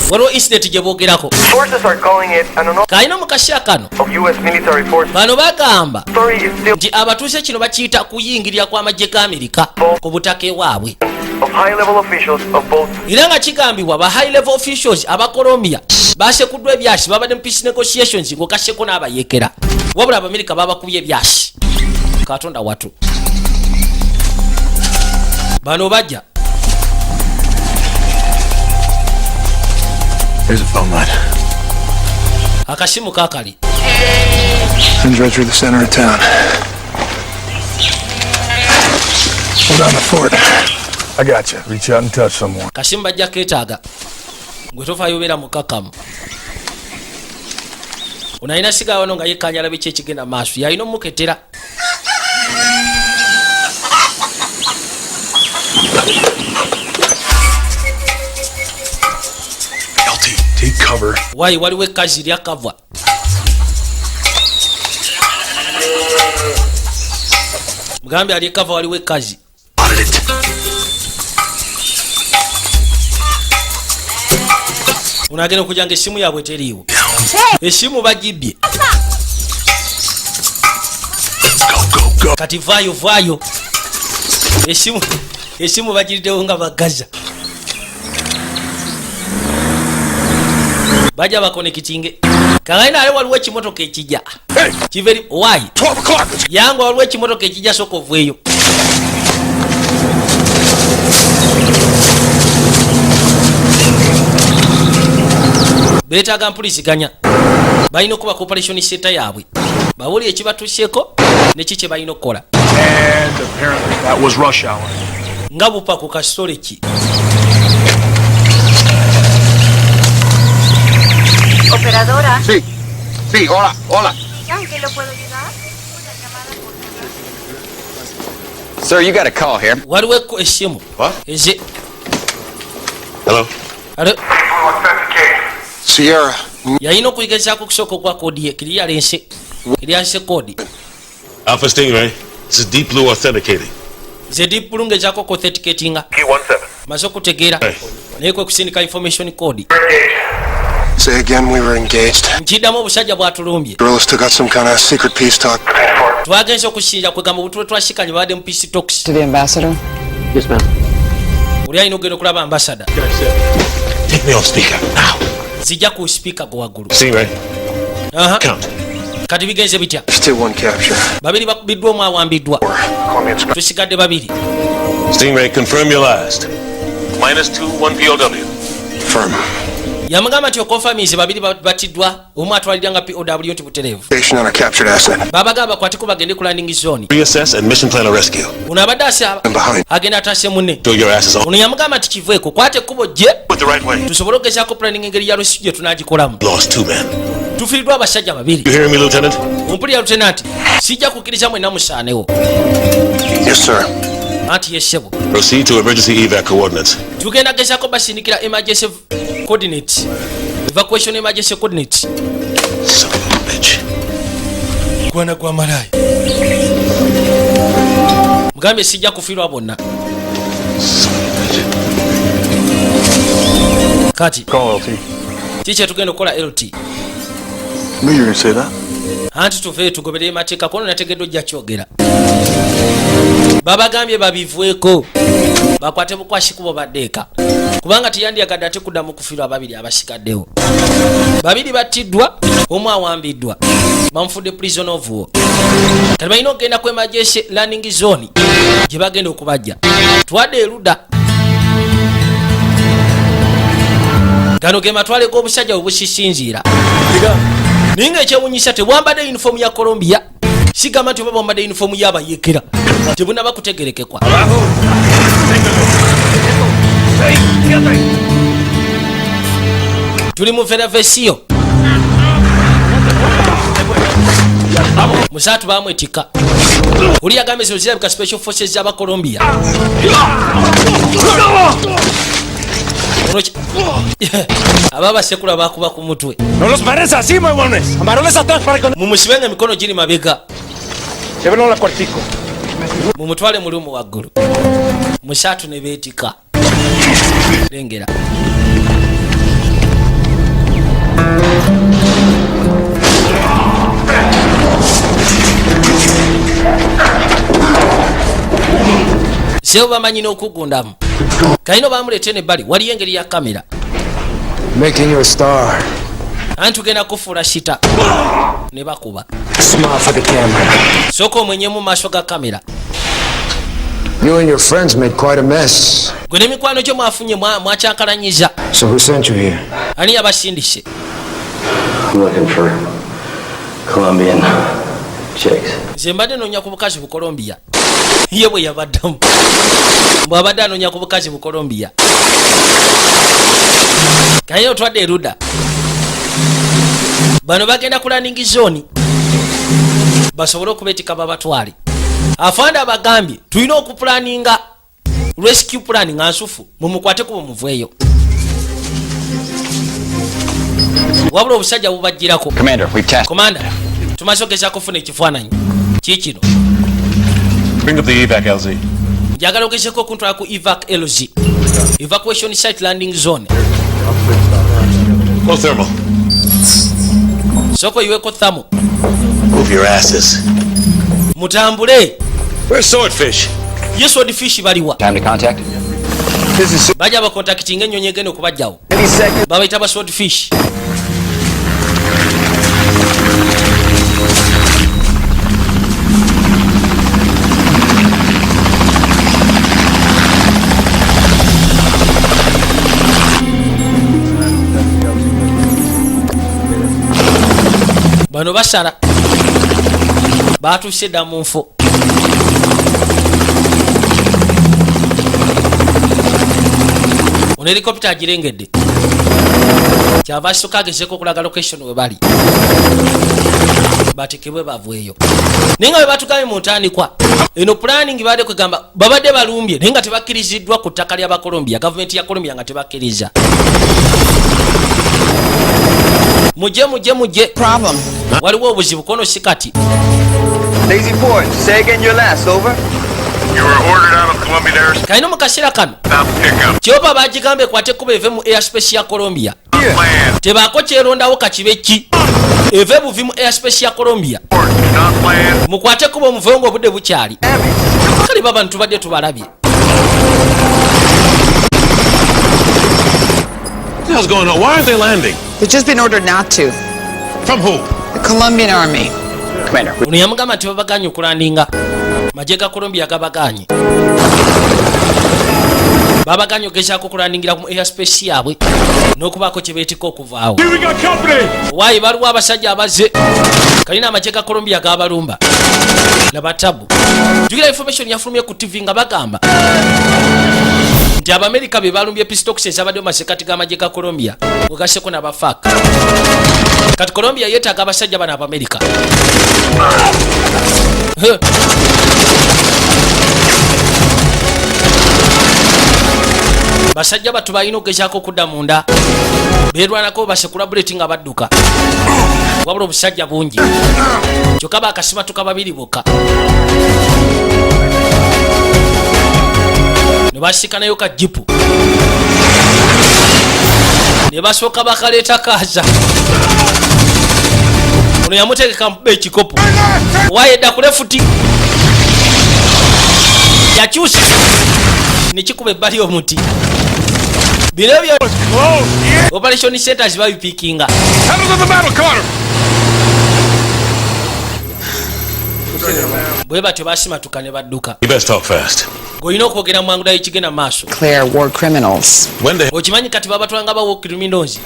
waliwo incident gye boogerako. Sources are calling it an anomaly Kalina mu kaseera kano of U.S. military forces. bano bagamba Story is still nti abatuuse kino bakiyita kuyingirira kw'amagye ga Amerika ku butaka ewaabwe. Of high-level officials of both Era nga kigambibwa ba high level officials aba Colombia basekuddwa ebyasi, babadde mu peace negotiations ng'okasseko n'abayeekera, wabula Abamerika babakubye ebyasi. Katonda watu, bano bajja. There's a phone line. Akasimu kakali. Runs right through the center of town. Hold on the fort. I got you. Reach out and touch someone. Kasimu bajja keetaaga gwe tofaayo, obeera mukakamu. Ono alina sigala wano nga yekkanya alabe ki ekigenda maaso, yalina omuketera. LT, take cover. Wayi waliwo ekkazi lyakava. Mugambe ali ekava, waliwo ekkazi. Spotted it. Ono agenda okujja nga essimu yaabwe teriiwo, essimu bagibbye. Go, go, go. Kati vaayo, vaayo, esimu bagiriddewo nga bagaza bajja bakonekitinge kagaina. Ale waliwo ekimotoka ekijja kiveri wayi. 12 o'clock. Let's Yangu, waliwo ekimotoka ekijja, soka oveeyo. Beetaaga mpuliziganya, balina okuba operation center yaabwe bawuli ekibatuusyeko neki kye balina okukola. And apparently that was rush hour. Nga bupa ku kasitole ki. Operadora. Sí, sí, hola, hola. ¿En qué lo puedo ayudar? Sir, you got a call here. Waliwo essimu. What? Eze. Hello? Alo. Sierra. Yalina okugezaako okusooka okwa code ye clearance, clearance code. Alpha Stingray. This is Deep Blue authenticating. Ze Deep Blue ngezaako ku authenticatinga, maze okutegeera naye kwe kusindika information code. Say again, we were engaged. Nkiddamu, obusajja bwatulumbye. Guerrillas took out some kind of secret peace talk. Twagenze okusinja kwegamba obutule twasikanye babadde mu peace talks. To the ambassador. Yes, ma'am. Oli alina okugenda okulaba ambassador. Take me off speaker now. Zijja ku speaker gwe waggulu. Stingray. Aha. Count. Kati bigenze bitya? Still one capture. Babiri bakubiddwa, omu awambiddwa, Call me tusigadde babiri. Stingray, confirm your last. -2, 1 POW. Firm. Yamugamba nti okonfamize babiri batiddwa, omu atwalira nga POW nti butereevu. Station on a captured asset. Babagamba bakwateko bagende ku landing zone. Reassess and mission plan a rescue. Ono abadde asaba And behind. agenda atase munne. Throw your asses on. Ono yamugamba nti kiveeko, kwata ekkubo gye Put the right way. tusobole okugezaako planning engeri ya rescue gye tunagikolamu. Lost two men. Tufiiriddwa abasajja babiri. You hearing me, Lieutenant? Ompulira, Lieutenant? Sijja kukkiriza mwenna musaanewo. Yes, sir. Anti yessebo. Proceed to emergency evac coordinates. Tugenda gezaako basindikira emergency coordinates, evacuation emergency coordinates. Son of a bitch. Gwana gwa malayi, mugambye sijja kufiirwa bonna. Son of a bitch. Kati Call, LT. ki kyetugenda okukola, LT? Knew you were gonna say that. Anti tuveeyo tugoberere mateeka. Kono nategedde ojja kyogera. Babagambye babivweko, bakwate bukwasi kubo baddeeka, kubanga teyandyagadde ate kuddamu kufiirwa ababiri abasigaddewo. Babiri battiddwa, omu awambiddwa, bamufudde prison of war. Kati balina okugenda ku emergency landing zone gye bagenda okubajja. Twadde erudda, gano ge matwale g'obusajja bwe busisinziira, naye nga ekyewunyisa tebwambadde yunifoomu ya Colombia. Sigamba nti oba bwambadde yunifoomu y'abayekera, tebunaba kutegerekekwa. Tuli mu Villavicencio. Musaatu bamwetika. Oli yagambye zino zirabika special forces z'Abacolombia. Ono aba abasekula bakuba ku mutwe. No los pares así, huevones. Amarroles atrás para que no. Mumusibenga emikono giri mabega. Llévenlo al cuartico. Mumutwale mu lumu waggulu. Musaatu ne beetika. Lengera sebo, bamanyi n'okugundamu. Kalina bamuleete nebbali, waliyo engeri ya kamera. Making you a star. Anti tugenda kufuula star. Ne bakuba. Smile for the camera. Sooka omwenyemu mu maaso ga kamera. You and your friends made quite a mess. Gwe n'emikwano gyo mwafunye mwakyankalanyiza. So who sent you here? Ani yabasindise? I'm looking for Colombian chicks. Nze mbadde noonya ku bukazi Bukolombiya. Ye bwe yabaddamu, bw'abadde anoonya ku bukazi Bukolombiya. Kaye otwadde erudda, bano bagenda ku landing zone basobole okubeetika babatwale. Afande abagambye tulina okupulaninga rescue plan nga nsufu, mumukwate kuba muveeyo. Wabula obusajja bubajjirako. Commander, we've tasked. Commander, tumaze ogezaako okufuna ekifaananyi kiikino. Bring up the evac, LZ. Njagala ogezeko okuntwala ku evac LZ, evacuation site landing zone. Low thermal. Sooka oyiweko thermal. Move your asses. Mutambule. Where's Swordfish? Ye Swordfish baliwa? Time to contact. Bajja bakontakitinga ennyonyi egenda okubajjawo. Babayita ba Swordfish. Bano basala batuuse dda mu nfo. Ono helikopita agirengedde, kyava asooka agezeko okulaga location we bali batekebwe baveeyo. Naye nga bwe batugambye mu ntandikwa eno planning, babadde kwegamba babadde balumbye, naye nga tebakkiriziddwa ku ttaka ly'Abakolombia, gavumenti ya Colombia nga tebakkiriza. Mujje, mujje, mujje. Problem. Waliwo obuzibu kono si kati. Daisy Ford, say again your last, over. You were ordered out of Colombian airspace. Kalina mu kaseera kano Without pickup. kyoba bagigamba ekwate ekkubo eve mu airspace ya Colombia. Land. Tebaako kyerondawo kakibe ki, eve buvi mu airspace ya Colombia. Do not land. Mukwate ekkubo muveyo nga obudde bukyali. Kale baba ntubadde tubalabye. What the hell's going on? Why aren't they landing? They've just been ordered not to. From who? The Colombian army. Commander, we Ono yamugamba nti babaganye okulandinga, magye ga Colombia gabaganye. Babaganye ogezaako okulandingira ku airspace yaabwe n'okubaako kye beetikka okuvaawo. Here we got company! Waayi, baliwo abasajja abazze kalina amagye ga Colombia gabalumba. Laba tabu. Jukira information yafulumye ku TV nga bagamba nti Abamerika be balumbye Peace Talks ezabadde mu masekati g'amagye ga Colombia, ogasseko n'aba FARC. Kati Colombia yeetaaga abasajja bano Abamerika. Huh. Basajja batu balina okugezaako okudda munda berwanako, basekula bullet nga badduka, wabula obusajja bungi, kyokka bakasimatuka babiri bokka ne basikanayo ka jeep ne basooka bakaleeta kaaza. Ono yamutegeka muba ekikopo wayedda ku left, yakyusa nekikuba ebbali omuti. Bino byo operation centers babipikinga. Pedal to the metal, Carter! Bwe batyo basimatuka ne badduka. You best talk fast. Ng'olina okwogera mu mangu ddala ekigenda mu maaso. Declare war criminals. When the Okimanyi kati babatwala nga ba war criminals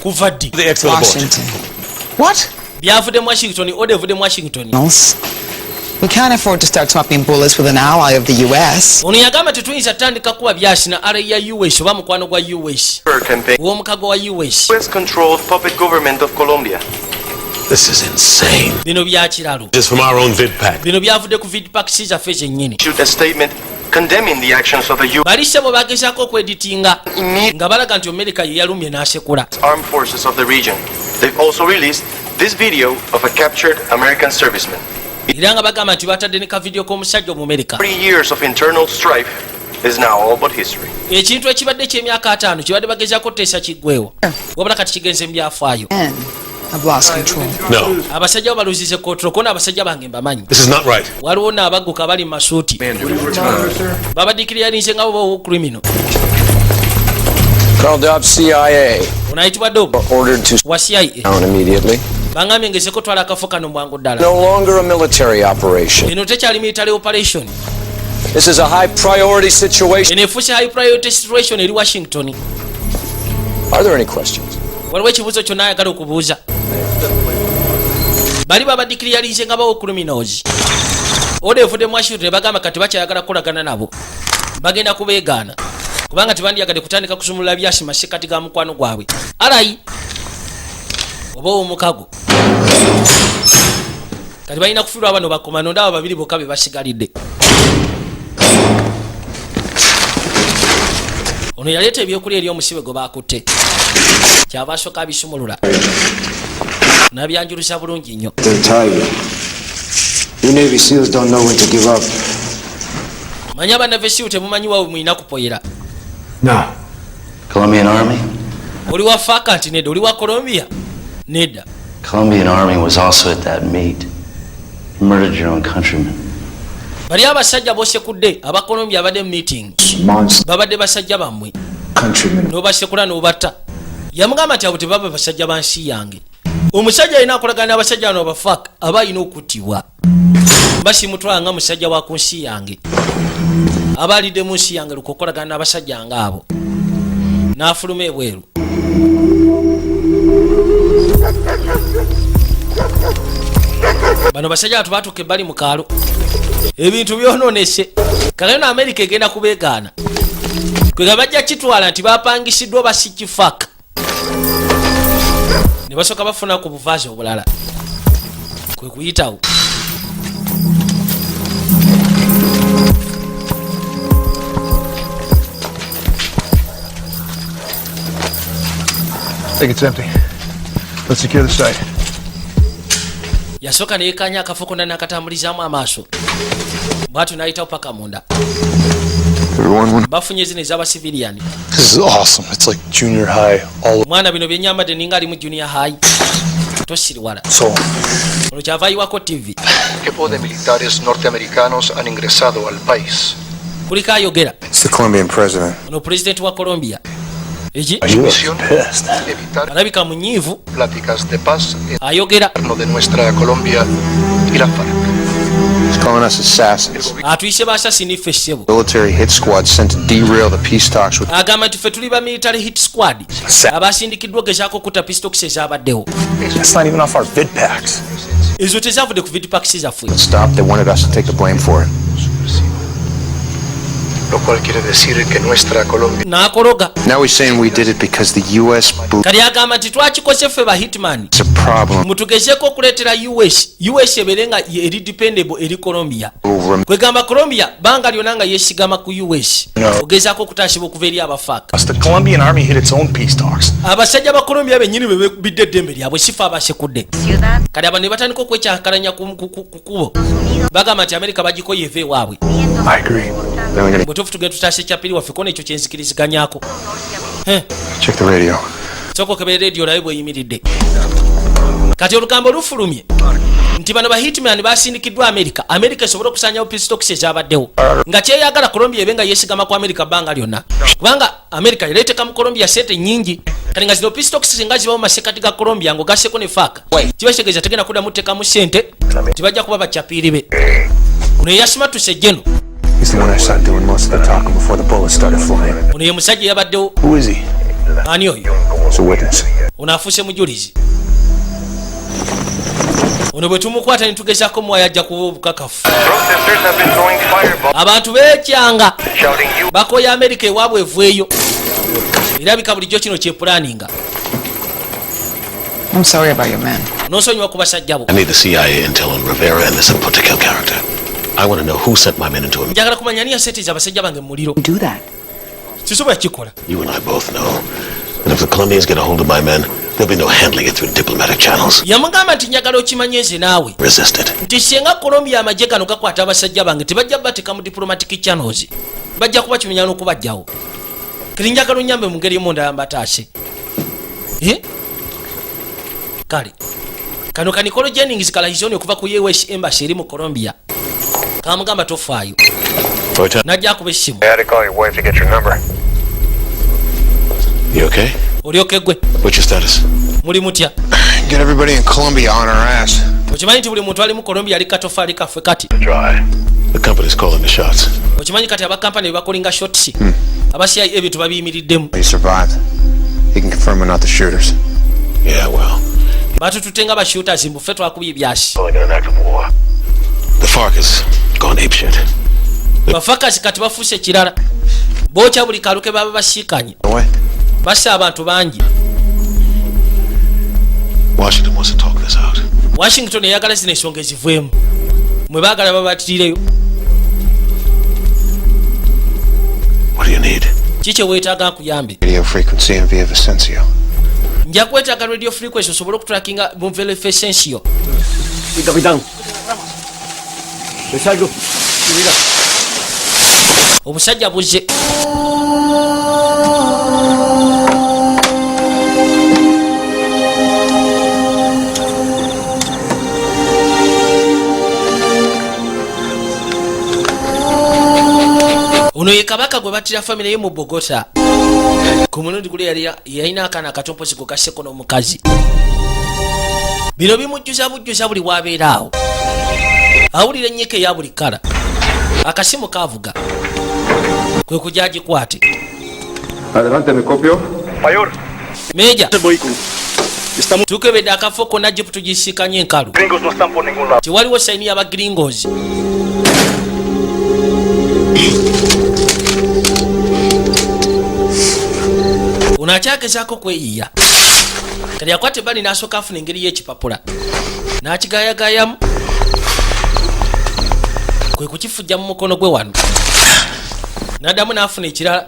kuva ddi? the exfil abort? Washington. What? Byavudde mu Washington, order evudde mu Washington. Criminals. We can't afford to start swapping bullets with an ally of the U.S. Ono yagamba tetuyinza tutandika kuba byasi na ally ya US oba mukwano gwa US Campaign. ow'omukago wa US. US-controlled puppet government of Colombia. This is insane. Bino byakiralu. Just from our own vid pack. Bino byavudde ku vidpacks zaffe zennyini. Issued a statement condemning the actions of the U.S. Balise bwe bagezaako okweditinga nga balaga nti Amerika ye yalumye n'asekula. Armed forces of the region. They've also released this video of a captured American serviceman. Era nga bagamba nti batadde ne kavidiyo k'omusajja Omumerika. 40 years of internal strife is now all but history. Ekintu ekibadde ky'emyaka 50 kibadde bagezaako otuteesa kiggwewo, wabula kati kigenze mu byafaayo. Men have lost control. No, Abasajja bo baluzize control kona. Abasajja bange mbamanyi. this is not right. Waliwo naabagguka bali mu masuuti babadikiryaninze nga bo criminal. Carl Dobbs, CIA, Ono ayitibwa Dob ordered to wa CIA. down immediately. Bangambye ngezeko twala akafo kano mubwangu ddala. No longer a military operation. Eno tekyali military operation. This is a high priority situation. Eno efuuse high priority situation eri Washington. Are there any questions? Waliwo ekibuuzo kyonna ayagala okubuuza? Bali babadikiryalinze nga ba war criminals. Order evudde mu Washington, ne bagamba kati bakyayagala kukolagana nabo, bagenda kubeegaana kubanga tebandiyagadde kutandika kusumulula byasi masekati ga mukwano gwabwe ally oba owomukago. Kati balina kufiirwa bano bakomando ndaba babiri bokka be basigalidde. Ono yaleeta ebyokulya eri omusibe gwe bakutte, kyava asooka abisumulula nabyanjulusa bulungi nnyo. They're tired. You Navy SEALs don't know when to give up. Manyi aba Navy SEAL temumanyi wawe mulina kupoyera. No. Colombian Army? Oli wa FARC? Nti nedda. Oli wa Colombia? Nedda. Colombian Army was also at that meet. You murdered your own countrymen. Bali abasajja bosekudde aba Colombia abadde mu meeting. Monster Babadde basajja bammwe. countrymen. N'obasekula n'obatta. Yamugamba nti abo tebaba basajja ba nsi yange. Omusajja alina akolagana n'abasajja bano aba FARC aba alina okuttibwa, basimutwala nga musajja wa ku nsi yange, aba alidde mu nsi yange lukukolagana n'abasajja nga abo, n'afuluma ebweru. Bano basajja batu batuuka ebbali mu kaalo, ebintu byononese. Kakano no Amerika egenda kubeegaana, kwega bajja kitwala nti bapangisiddwa basikifak, ne basooka bafuna ku buvaazi obulala kwe kuyitawo. I think it's empty. Let's secure the site. Yasooka neyekanya akafo konna n'akatambulizaamu amaaso bwatyo n'ayitawo paka munda. Everyone, Bafunye zino ez'abasiviliyani. This is awesome. It's like junior high all Mwana, bino byenyambadde ninga ali mu junior high, tosiriwala. so Olwo kyava ayiwako TV. Equipo de militares norteamericanos han ingresado al país. Kuliko ayogera. It's the Colombian president. Ono pulezidenti wa Colombia eki? Su misión, evitar Alabika munyiivu. pláticas de paz en Ayogera. de nuestra Colombia y la FARC. He's calling us assassins. Atuyise ba assassin ffe, ssebo. Military hit squad sent to derail the peace talks with Agamba nti ffe tuli ba military hit squad abasindikiddwa ogezaako okutta peace talks ezabaddewo. That's not even off our vid packs. Ezo tezavudde ku vidpacks zaffe. Stop. They wanted us to take the blame for it. Lo cual quiere decir que nuestra Colombia N'akologa. Now he's saying we did it because the U.S. believes Kati agamba nti twakikoze ffe ba hitman it's a problem. mutugezeeko okuleetera US ebeere nga eri dependable eri Colombia. Kwegamba Colombia banga lyonna nga yeesigama ku US ogezaako okutaasibwa okuva eri abafaaka. The Colombian army hit its own peace talks. Abasajja ba Colombia bennyini be beekubidde eddembe lyabwe, sifa abasekudde. Kati abo ne batandika okwekyankalanya ku kubo, bagamba nti Amerika bagikoye, eva ewaabwe. I agree. Then we're gonna Bwetuufu tugenda tutaasa ekyapiri waffe kona, ekyo kyenzikiriziganyako. check the radio. Sooka okebere rediyo olabe bweyimiridde. Kati olugambo lufulumye nti bano ba hitman basindikiddwa Amerika, Amerika esobole okusanyawo peace talks ezabaddewo, nga kyeyagala Colombia ebe nga yesigama ku Amerika bbanga lyonna, kubanga Amerika ereeteka mu Colombia sente nyingi. Kati nga zino peace talks singa zibawo mu masekati ga Colombia ng'ogasseko ne FARC, kiba kitegeeza tegenda kuddamu teekamu sente, tibajja kuba bacapiiri be. Ono yeyasimatuse jeno. He's the one I saw doing most of the talking before the bullets started flying. Ono ye musajja eyabaddewo. Who is he? Ani oyo? It's a witness. Ono afuuse mujulizi. Ono bwe tumukwata ne tugezaako muwayo, ajja kuba obukakafu. Protesters have been throwing fireballs, Abantu beekyanga, shouting you bakoya Amerika ewaabwe eveeyo. Erabika bulijjo kino kyepulaninga. I'm sorry about your men. Nonsonyiwa ku basajja bo. I need the CIA intel on Rivera and this Apotekel character. I want to know who sent my men into a. Njagala kumanya ani yaseeteza abasajja bange mu muliro. Do that. Sisobola kikola. You and I both know that if the Colombians get a hold of my men, there'll be no handling it through diplomatic channels. Yamugamba nti njagala okimanye nze naawe Resist it. nti singa Colombia amagye gano gakwata abasajja bange, tebajja bateeka mu diplomatic channels, bajja kuba kimenya n'okubajjawo. Kati njagala onyambe mu ngeri emu ndala mbataase. Eh? Kale kano ka Nicolo Jennings kalahizoni okuva ku US Embassy eri mu Colombia kamugamba tofaayo, najja akuba essimu. I had to call your wife to get your number. You okay? Olyoke gwe. What's your status? Muli mutya? Get everybody in Colombia on our ass. Okimanyi nti buli muntu ali mu Colombia ali katofaali kaffe kati? Dry. The company's calling the shots. Okimanyi kati abakampani bebakolinga shots, aba CIA ebintu babiyimiriddemu. He survived. He can confirm we're not the shooters. Yeah, well, Batutute nga ba shooters, mbu ffe twakubye ebyasi. calling it an act of war. The FARC has gone apeshit. Bafakasi kati bafuuse kirala, bookya buli kalu ke baba basiikanye. Away. Bassa abantu bangi. Washington wants to talk this out. Washington eyagala zino ensonga ezivwemu, mwe baagala babatirireyo. What do you need? Ki kye weetaaga nkuyambe? Radio frequency and Villavicencio. Nja kwetaaga radio frequency osobole okutrackinga mu Villavicencio. Capitán. Salgo. Obusajja buzze. Ono ye kabaka gwe battira famire ye mu Bogota. Ku mulundi guli yali yalina akaana akatompozi gwe gasseko n'omukazi. Bino bimujjuza bujjuza buli wabeera awo, awulira ennyika eya buli kala. Akasimu kavuga, kwe kujja agikwate. Adelante, me copio. Mayor, Meja, tukebedde akafo konna, jeep tugisiikanye enkalu. Gringos no están por ningún lado. Tewaliwo sign y'aba gringos. Ono akyagezaako kweyiya. Kati yakwata ebbali n'asooka afuna engeri y'ekipapula n'akigayagayamu, kwe kukifujja mu mukono gwe wano, n'addamu n'afuna ekirala.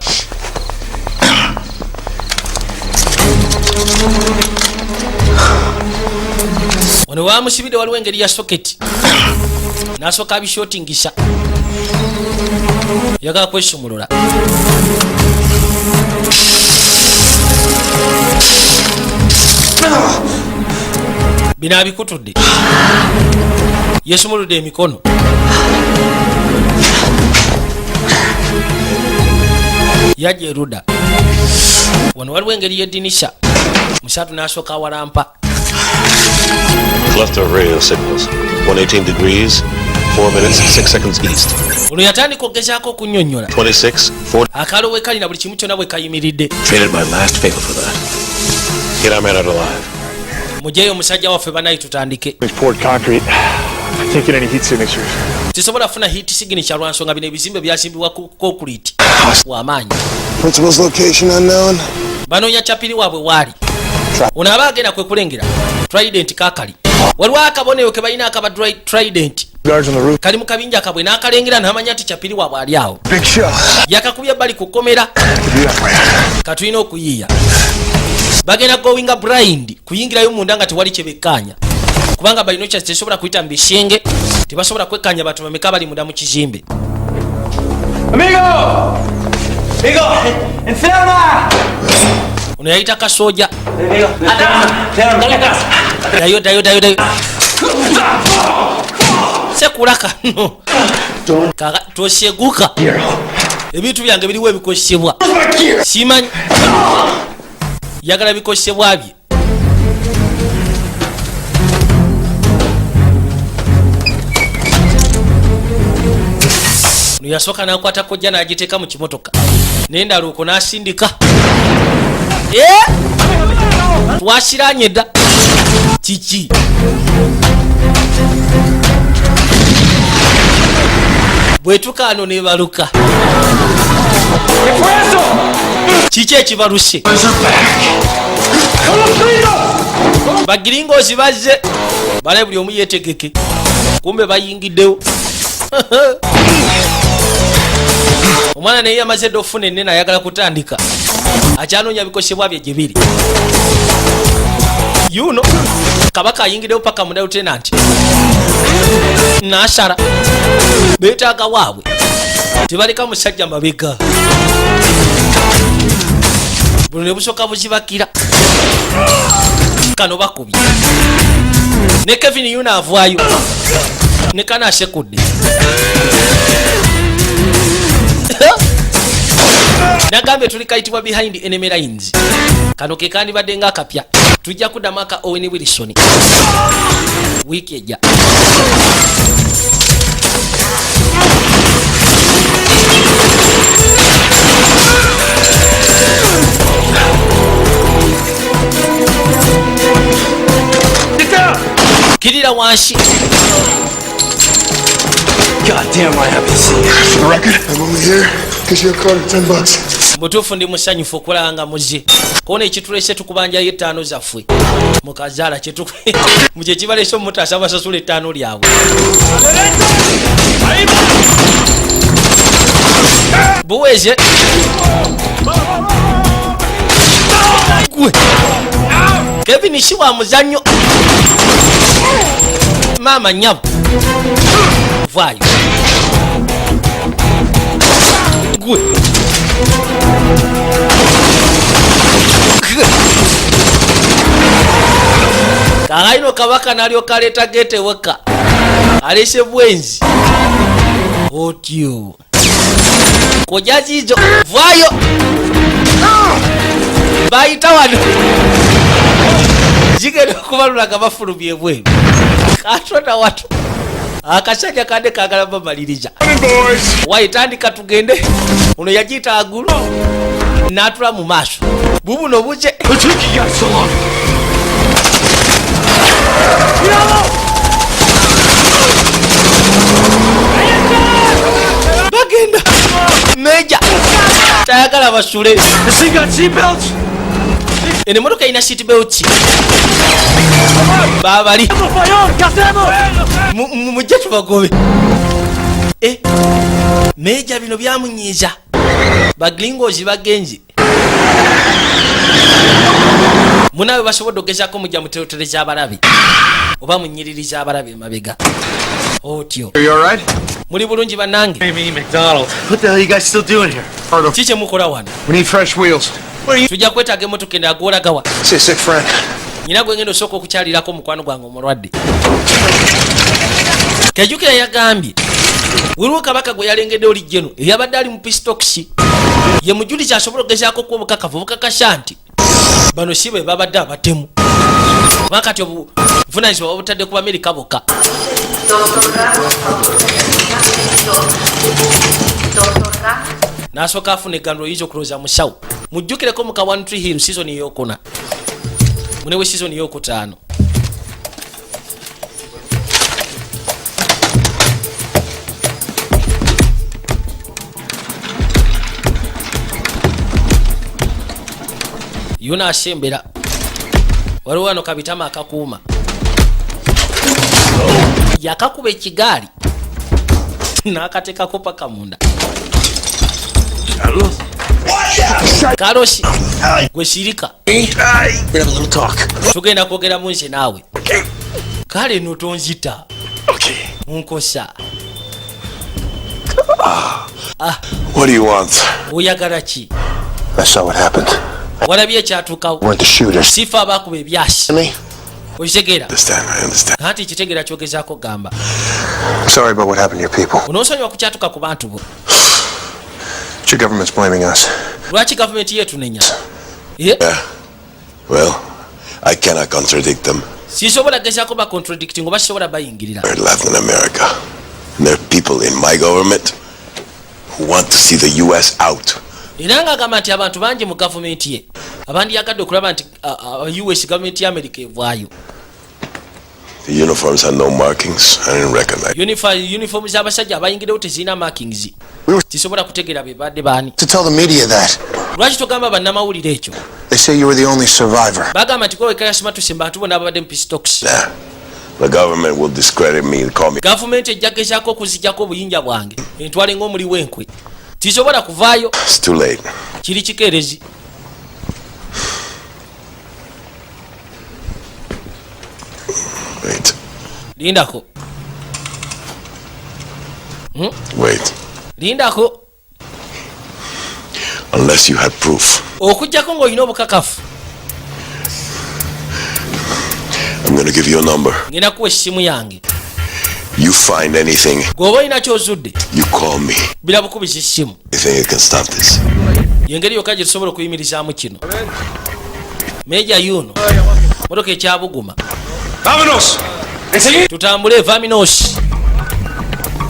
Ono wamusibidde waliwo engeri ya socket, n'asooka abishotingisa, yagala kwesumulula. Bino abikutudde, yesumuludde emikono. Yajja erudda wano, waliwo engeri y'eddinisha musatu, n'asooka awalampa. Cluster of radio signals. 118 degrees, 4 minutes, 6 seconds east. Ono yatandika okugezaako okunnyonnyola 26, 4. Akalo we kali na buli kimu kyonna bwe kayimiridde. Traded my last favor for that. Get our man out alive. Mujeyo omusajja waffe banayi tutandike. It's poured concrete. I can't get any heat signatures. Tisobola funa heat signature lwa nsonga bino ebizimbe byasimbibwa ku concrete w'amaanyi. Principal's location unknown. Banoonya kyapiri waabwe waali. Ono aba agenda kwe kulengera trident kakali waliwo akabonero ke balina akaba trident. Guards on the roof. Kali mu kabinja kabwe n'akalengera n'amanya nti kyapiri waabwe ali awo. Big show. Yakakubye ebbali ku kkomera. To be that way. Katulina okuyiiya bagenda going blind kuyingirayo munda nga tewali kyebekkaanya kubanga balina tesobola kuyita mu bisenge, tebasobola kwekkaanya bantu bameka bali munda mu kizimbe. Amigo! Amigo! Enferma! Ono yayita kasooja. Amigo! Dale atrás! Dayo, dayo, dayo, dayo, sekula kano. Tosyeguka, ebintu byange biriwo ebikozesebwa, simanyi yagala bikozesebwa bye. Ono yasooka n'akwata kojja n'agiteeka mu kimotoka nendala okwo n'asindika. Eh! Twasiranye dda kiki? Bwetukaano nebaluka kiki ekibaluse? Bagiringozi bazze bale, buli omu yetegeke, kumbe bayingiddewo. Omwana naye yamaze dde okufuna ennene, ayagala kutandika akyanoonya bikozesebwa bye gye biri. Yuno kabaka ayingiddewo paka munda. Lieutenant nasara beetaaga waabwe, tebaleka musajja mabega. Buno ne busooka buzibakira kano bakubye ne Kevin yuno avaayo ne kano asekudde. Nagambye tuli kayitibwa Behind Enemy Lines. Kano ke kandibadde nga akapya, tujja kuddamu aka Owen Wilson wiiki ejja. Kirira wansi. God damn, I happy to see you. For the record, I'm only here because you have $10. Mutuufu ndi musanyufu okulaba nga muzze koona ekitulese tukubanjayo ettaano zaffe mukazaala mu kyekibalese omutaasa basasula ettaano lyabwe buweze gwe Kevin si wa muzannyo. Maama nyabo vaayo gwe. Kakaino kabaka nalyoka aleeta gete weka alese bwenzi otyo koja zizo vaayo bayita wano zigenda okubalula nga bafulumye ebweru. Katonda watu akasajja kadde kagala bamaliriza wayi tandika tugende. Ono yagiyita agulu n'atula mu maaso bubuno buze. What took you guys so long? Bagenda meja tayagala basule. This thing got seatbelts? Eno emotoka erina seat belt babali. Mujje tubagobe. Eh, meja bino byamunyiiza bagringozi bagenze munawe basobodde okugezaako mujja muteretereza abalabe oba munyiririza abalabe emabega otyo. Are you alright? Muli bulungi bannange? Amy McDonald. What the hell are you guys still doing here? Ki kyemukola wano? We need fresh wheels. Tujja kwetaaga emotoka endala gwolagawa? See a sick friend. Nyina gwe ngenda osooka okukyalirako mukwano gwange omulwadde. Kejjukira yagambye waliwo kabaka gwe yalengedde oli jeno eyabadde ali mu peace talks ye mujulizi asobola okugezaako kuwa obukakafu obukakasa nti bano si bwe babadde abatemu kuba kati obuvunanyizibwa babutadde ku Bamerika bokka. Doctor Ramos, favor de realizar 2. Doctor Ramos. N'asooka afuna eggandula, oyinza okulowooza musawo. Mujjukireko mu ka One Tree Hill season eyokuna munewe season eyokutaano. Yuna asembera, waliwo wano kabitama akakuuma, yakakuba ekigaali n'akateekako paka munda. Carlos, gwe sirika. We have a little talk. Tugenda kwogera mu nze naawe. Kale no, tonzita nkosa. What do you want? Oyagala ki? I saw what happened. Walabye ekyatuukawo. Weren't the shooters. Sifa abakuba ebyasi, okitegeera? Understand, I understand. Anti kitegeera kyogezaako gamba. I'm sorry about what happened to your people. Onoosonyiwa ku kyatuuka ku bantu bo. But your government's blaming us. Lwaki gavumenti yetunenya? Ye? Yeah. Well, I cannot contradict them. Sisobola gezaako ba contradicting oba sisobola bayingirira. We're in Latin America. And there are people in my government who want to see the U.S. out. Era ng'agamba nti abantu bangi mu gavumenti ye abandyagadde okulaba nti US, gavumenti ya Amerika, evaayo. The uniforms had no markings. I didn't recognize. Uniform z'abasajja abayingirewo tezirina markings, tisobola kutegeera be badde baani. To tell the media that. Lwaki togamba bannamawulire ekyo? They say you were the only survivor. Bagamba nti kweweka yasimatuse mu bantu bonna ababadde mu peace talks. Nah. The government will discredit me and call me. Gavumenti ejja gezaako okuzijjako obuyinja bwange, entwale ng'omuli w'enkwe. Tisobola kuvaayo. It's too late. Kiri kikeerezi. Wait. Lindako. Wait. Lindako. Unless you had proof. Okugjako ng'olina obukakafu. I'm gonna give you a number. Ngenda kuwa essimu yange. You find anything, Gweoba olina kyozudde, you call me. Bira bukubiza essimu. You think you can stop this? Yengeri yokka gye tusobola okuyimirizaamu kino. Meja yuno, motoka ekyabuguma. Vámonos! Enseguida! Tutambule, vámonos.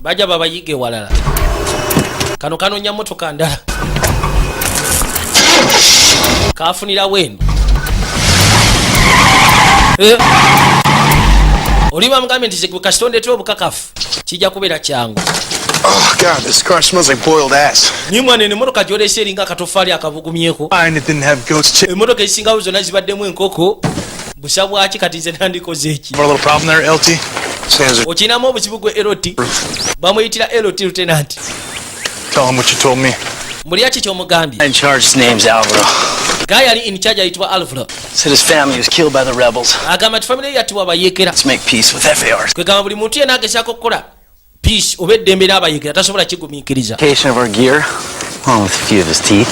Bajja babayiga ewalala. Kano kanonya motoka ndala, kafunirawo eno. Eh. Oli bamugambye nti gwe kasita ondeetera obukakafu, kijja kubeera kyangu. Oh, God, this car smells like boiled ass. Naye mwana, eno emotoka gyolese eringa akatofaali akabugumyeko. Fine, it didn't have goat's chicken. Emotoka ezisingawo zonna zibaddemu enkoko busa bwaki. Kati nze nandikoze eki? A little problem there, LT? Stands Okinamu obuzibu gwe LT? Bamuyitira LT, lieutenant. Tell him what you told me. Mbulira ki kyomugambye. In charge, his name's Alvaro. Guy ali in charge ayitibwa Alvaro. Said his family was killed by the rebels. Agamba nti famire ye yattibwa abayeekera. Let's make peace with FARC. Kwegamba buli muntu yenna agezaako okukola peace oba eddembe n'abayeekera tasobola kigumiikiriza. Location of our gear, along with a few of his teeth.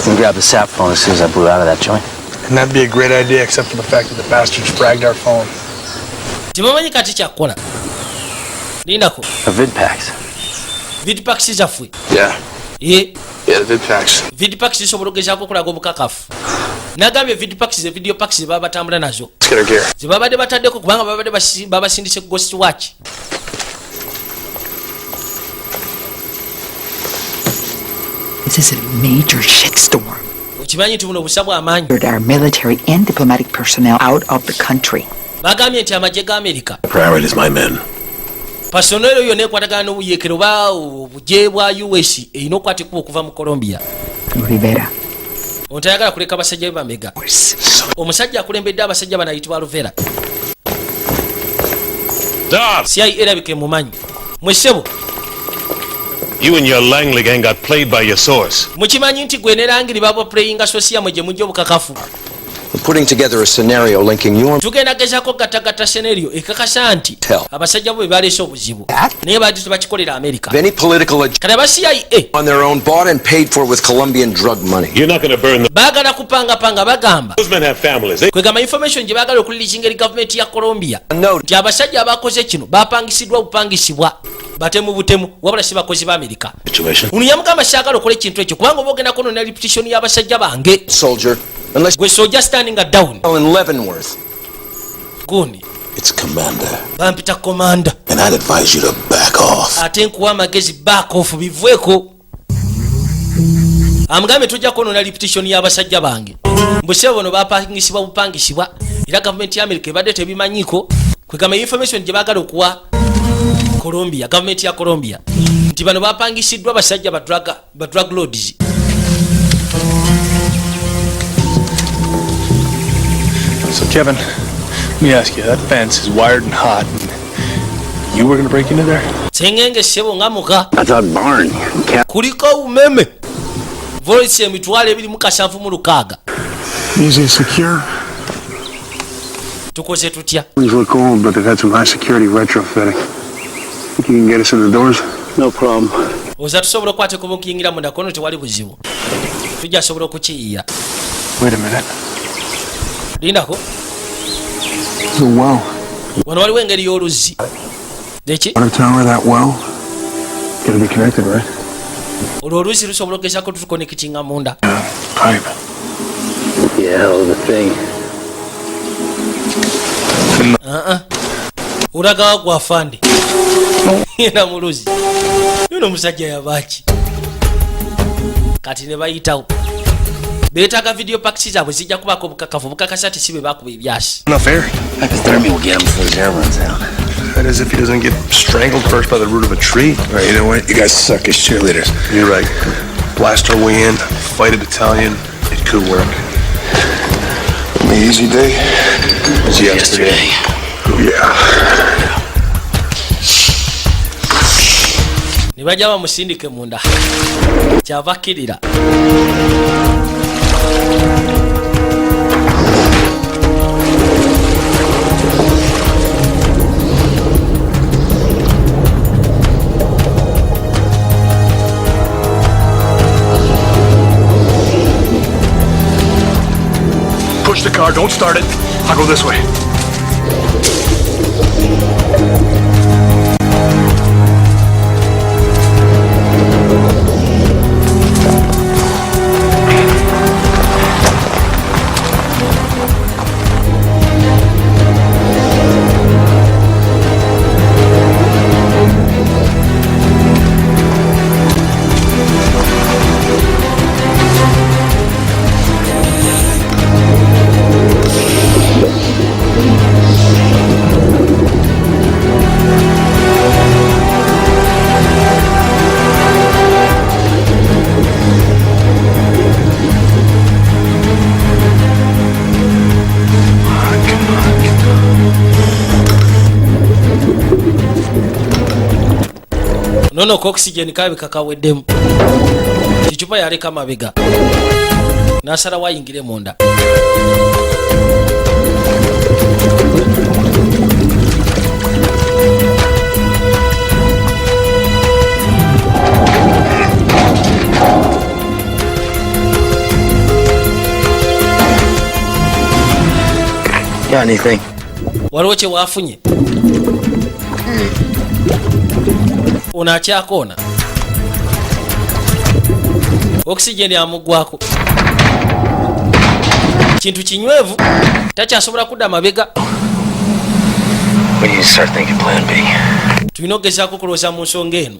Then grab the sat phone as soon as I blew out of that joint. And that'd be a great idea, except for the fact that the bastards fragged our phone. Tebamanyi kati kyakkola. Lindako. Our vid packs. Vidpacks zaffe. Yeah. Ye. Yeah, the vid packs. Vidpacks zisobola okugezaako okulaga obukakafu. Nagambye vidpacks ze video packs ze baba batambula nazo. Let's get our gear. Ze babadde bataddeko kubanga babadde babasindise ku ghost watch. This is a major shitstorm. Okimanyi nti buno busa bw'amaanyi. Our military and diplomatic personnel out of the country. Bagambye nti amagye ga Amerika, Priority is my men. Personnel yonna ekwatagana n'obuyeekero oba obugye bwa US erina okukwata okuva mu Colombia. Rivera. Ono tayagala kuleka basajja be bamega. Omusajja akulembedde abasajja bano ayitibwa Alvera. CIA erabika emumanyi mwesebo. You and your Langley gang got played by your source. Mukimanyi nti gwe ne Langley baba playinga source yammwe gye mujja obukakafu. We're putting together a scenario linking your Tugenda gezaako gattagatta scenario ekakasa nti abasajja bo be baleese obuzibu, naye baadde tebakikolera Amerika. any political Kati aba CIA on their own, bought and paid for with Colombian drug money. You're not going to burn them. Baagala kupangapanga, bagamba Those men have families. They kwegamba information gye baagala okureleasinga eri gavumenti ya Colombia nti abasajja abakoze kino bapangisiddwa bupangisibwa batemu butemu, wabula si bakozi ba Amerika. situation. Ono yamugamba, saagala okola ekintu ekyo kubanga oba ogenda konona reputation y'abasajja bange. Soldier, unless Gwe soja standing down in Leavenworth. Gundi. It's Commander. Bampita Commander. And I'd advise you to back off. Ate nkuwa amagezi, back off, biveeko. Amugambe tojja kwonoona reputation y'abasajja bange. Mbusebo bono bapangisibwa bupangisibwa, era gavumenti ya Amerika ebadde tebimanyiiko. Kwegamba information gye baagala okuwa Colombia, gavumenti ya Colombia, nti bano bapangisiddwa basajja ba drug lords. So, Kevin, let me ask you, that fence is wired and hot. And you were gonna break into there? Sengenge ssebo nga muka. I thought barn. Kuliko umeme volts 276,000. Easy and secure. Tukoze tutya? Things look old, but they've had some high security retrofitting. Think you can get us in the doors? No problem. Oza tusobola okukwata ekubo nkiyingira munda kono? Tewali buzibu, tujja sobola okukiyiya. Wait a minute. Lindako. The well. Wano waliwo engeri y'oluzzi eki? Water tower, that well. Gotta be connected, right? Olwo oluzzi lusobola okugezako tutuconnectinga munda. Pipe. Yeah, hell of a thing. Uh-uh. Olagawa gwafande genda mu luzzi yono omusajja yabaki. Kati ne bayitawo, beetaaga video packs zaabwe, zijja kubaako obukakafu obukakasa ti si bwe bakuba ebyasi. Not fair. Hypothermia will get him before his air runs out. That is if he doesn't get strangled first by the root of a tree. All right, you know what? You guys suck as cheerleaders. You're right. Blast our way in, fight a battalion. It could work. The easy day Was yesterday. Yeah. Ne bajja bamusindike munda, kyava akkirira. Push the car, don't start it. I'll go this way. Nono ka oxygen kalabika kaweddemu. Kicupa yaleka mabega n'asalawo ayingire munda. Got anything? Waliwo kye waafunye? Ono akyakoona, oxygen amuggwako, kintu kinywevu, takyasobola kudda mabega. We need to start thinking plan B. Tulina okugezaako okulowooza mu nsonga eno.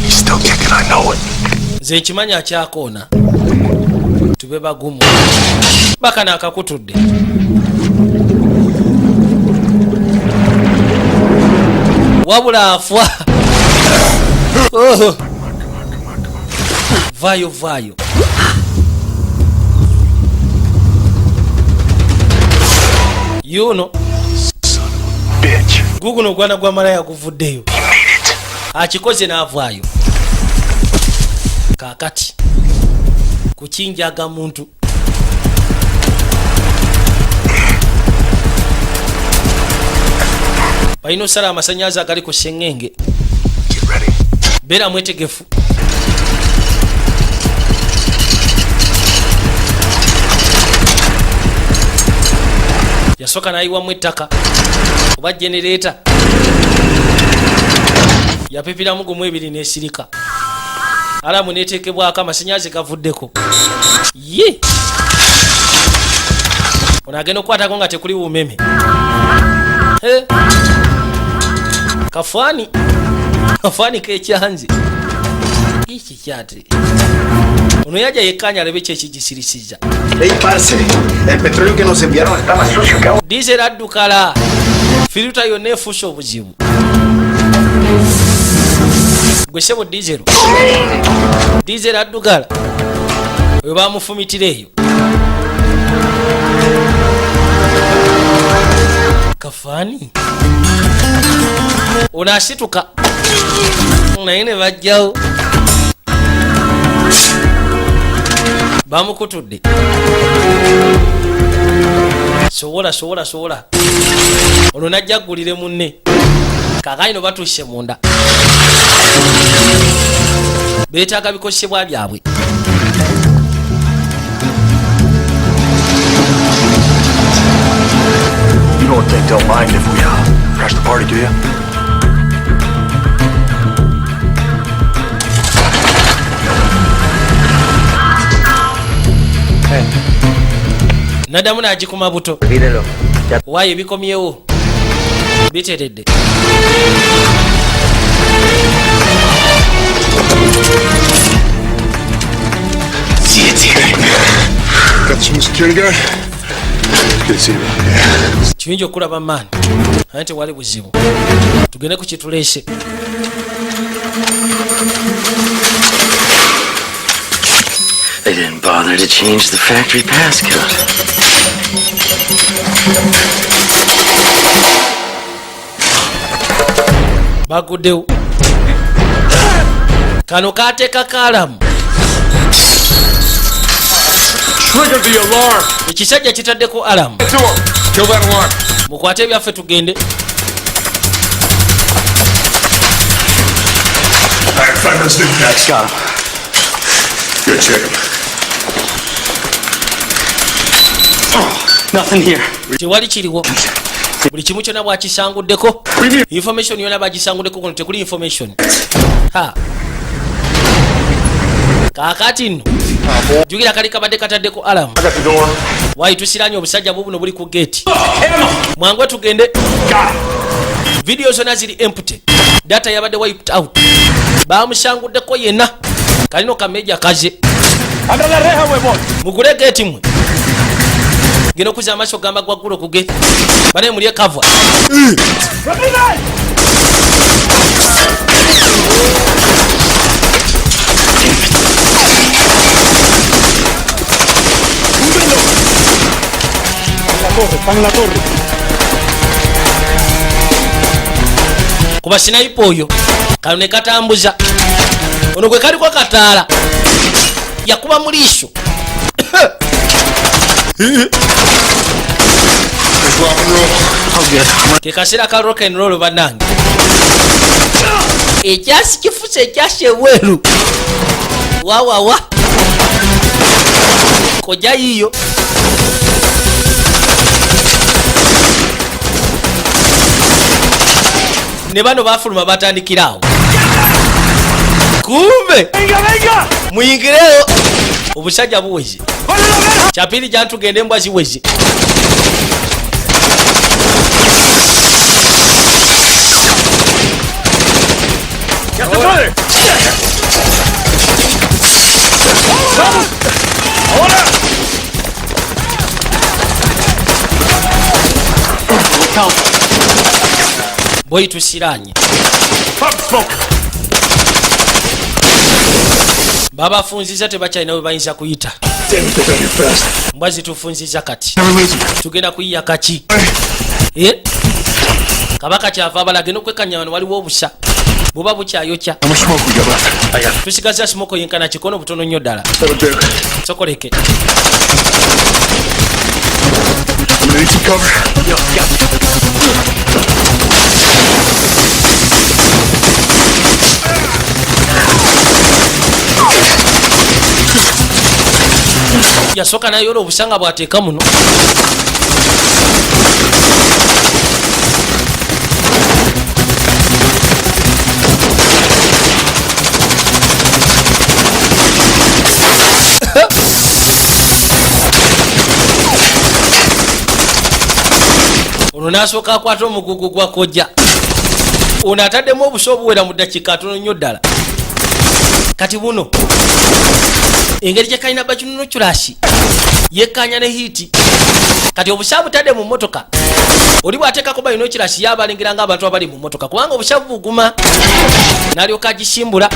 He's still kicking, I know it. Nze nkimanyi akyakoona, tube bagumu. Bakano akakutudde. Wabula afwa. Oh. Vaayo, vaayo. Yuno. Bitch. Guguno ogwana gwa malaya guvuddeyo, akikoze n'avaayo. Kaakati kukinjaga muntu. Balina osala amasannyalaze agali ku seŋŋenge. Beera mwetegefu. Yasooka n'ayiwamu ettaka oba generator, yapipiramu gumu ebiri n'esirika, alarm neteekebwako, amasannyalaze gavuddeko ye. Ono agenda okukwatako nga tekuli bumeme. Kafaani kafaani kekyanze iki kyate. Ono yajja yekkanya alabe ki ekigisirisiza. Ey, parce, el petróleo que nos enviaron está más sucio que agua. Diesel addukala, filter yonna efuuse obuzibu. Gwe sebo, diesel, diesel addukala, we bamufumitira eyo kafaani. Ono asituka naye ne bajjawo bamukutudde. Sobola, sobola, sobola. Ono najja aggulire munne. Kakati batuuse munda, beetaaga bikozesebwa byabwe. You don't think they'll mind if we crash the party, do you? Naddamu n'agikuma buto. Waayo ebikomyewo biteredde. See, it's here. Got some security guard? Good to see you. Yeah. Kiyinza okulaba maani, naye tewali buzibu, tugende ku kituleese. They didn't bother to change the factory passcode. Baguddewo kano kateeka kalamu. Trigger the alarm. Ekisajja kitaddeko alarm. Door. Kill that alarm. Mukwate ebyaffe tugende. All right, find those big packs. Got him. Good, check them. Nothing here. Tewali kiriwo, buli kimu kyonna bwakisanguddeko, information yonna bagisanguddeko. Kuno tekuli information. Ha, kaakati nno jjukira kali kabadde kataddeko alarm. I got the door. Wayi tusiranye obusajja bubuno buli ku geeti. Mwangu tugende. Video zonna ziri empty, data yabadde wiped out. Bamusanguddeko yenna. Kalino kameja kaze. Abra la reja, huevón. Mugule geeti mwe. Genda okuza amaaso gamba gwaggula ku geeti bane mulye kavwa. ¡Rodríguez! La torre, están en la torre. Kuba sniper oyo kano ne katambuza ono gwe kaliko kataala yakuba mu liiso. It's rock and roll. Ke kaseera ka rock and roll bannange. Ekyasi kifuse, ekyasi ebweru wawawa kojja yiiyo. Ne bano bafuluma batandikira awo kumbe. ¡Venga, venga! Muyingireyo, obusajja buweze. Kyapiri jantugende, embwa ziweze. ¡Ya se puede! ¡Vamos! ¡Ahora! Boyi tusiranye. Pop smoke! Babafunziza, tebakyalina we bayinza kuyita. Damn it, they got here fast. Mbwa zitufunziza kati. Never lose them. Tugenda kuyiya kaki. Eh? Kabaka kyava abalage n'okwekanya wano waliwo obusa buba bukyayokya. How much smoke we got left? I got Tusigaza smoke yenkana kikono butono nnyo ddala. That'll do. Sokoleke. I'm gonna need some cover. Yo, got Yasooka nayola obusa nga bw'ateeka muno. Ono n'asooka akwata omugugu gwa kojja. Ono ataddemu obusa obuwera mu ddakiika atono nnyo ddala. Kati buno engeri gye kalina binoculars, yekkanya ne heat. Kati obusa butadde mu mmotoka, oli bw'ateekako binoculars ye abalengera ng'abantu abali mu mmotoka, kubanga obusa buguma. N'alyoka agisimbula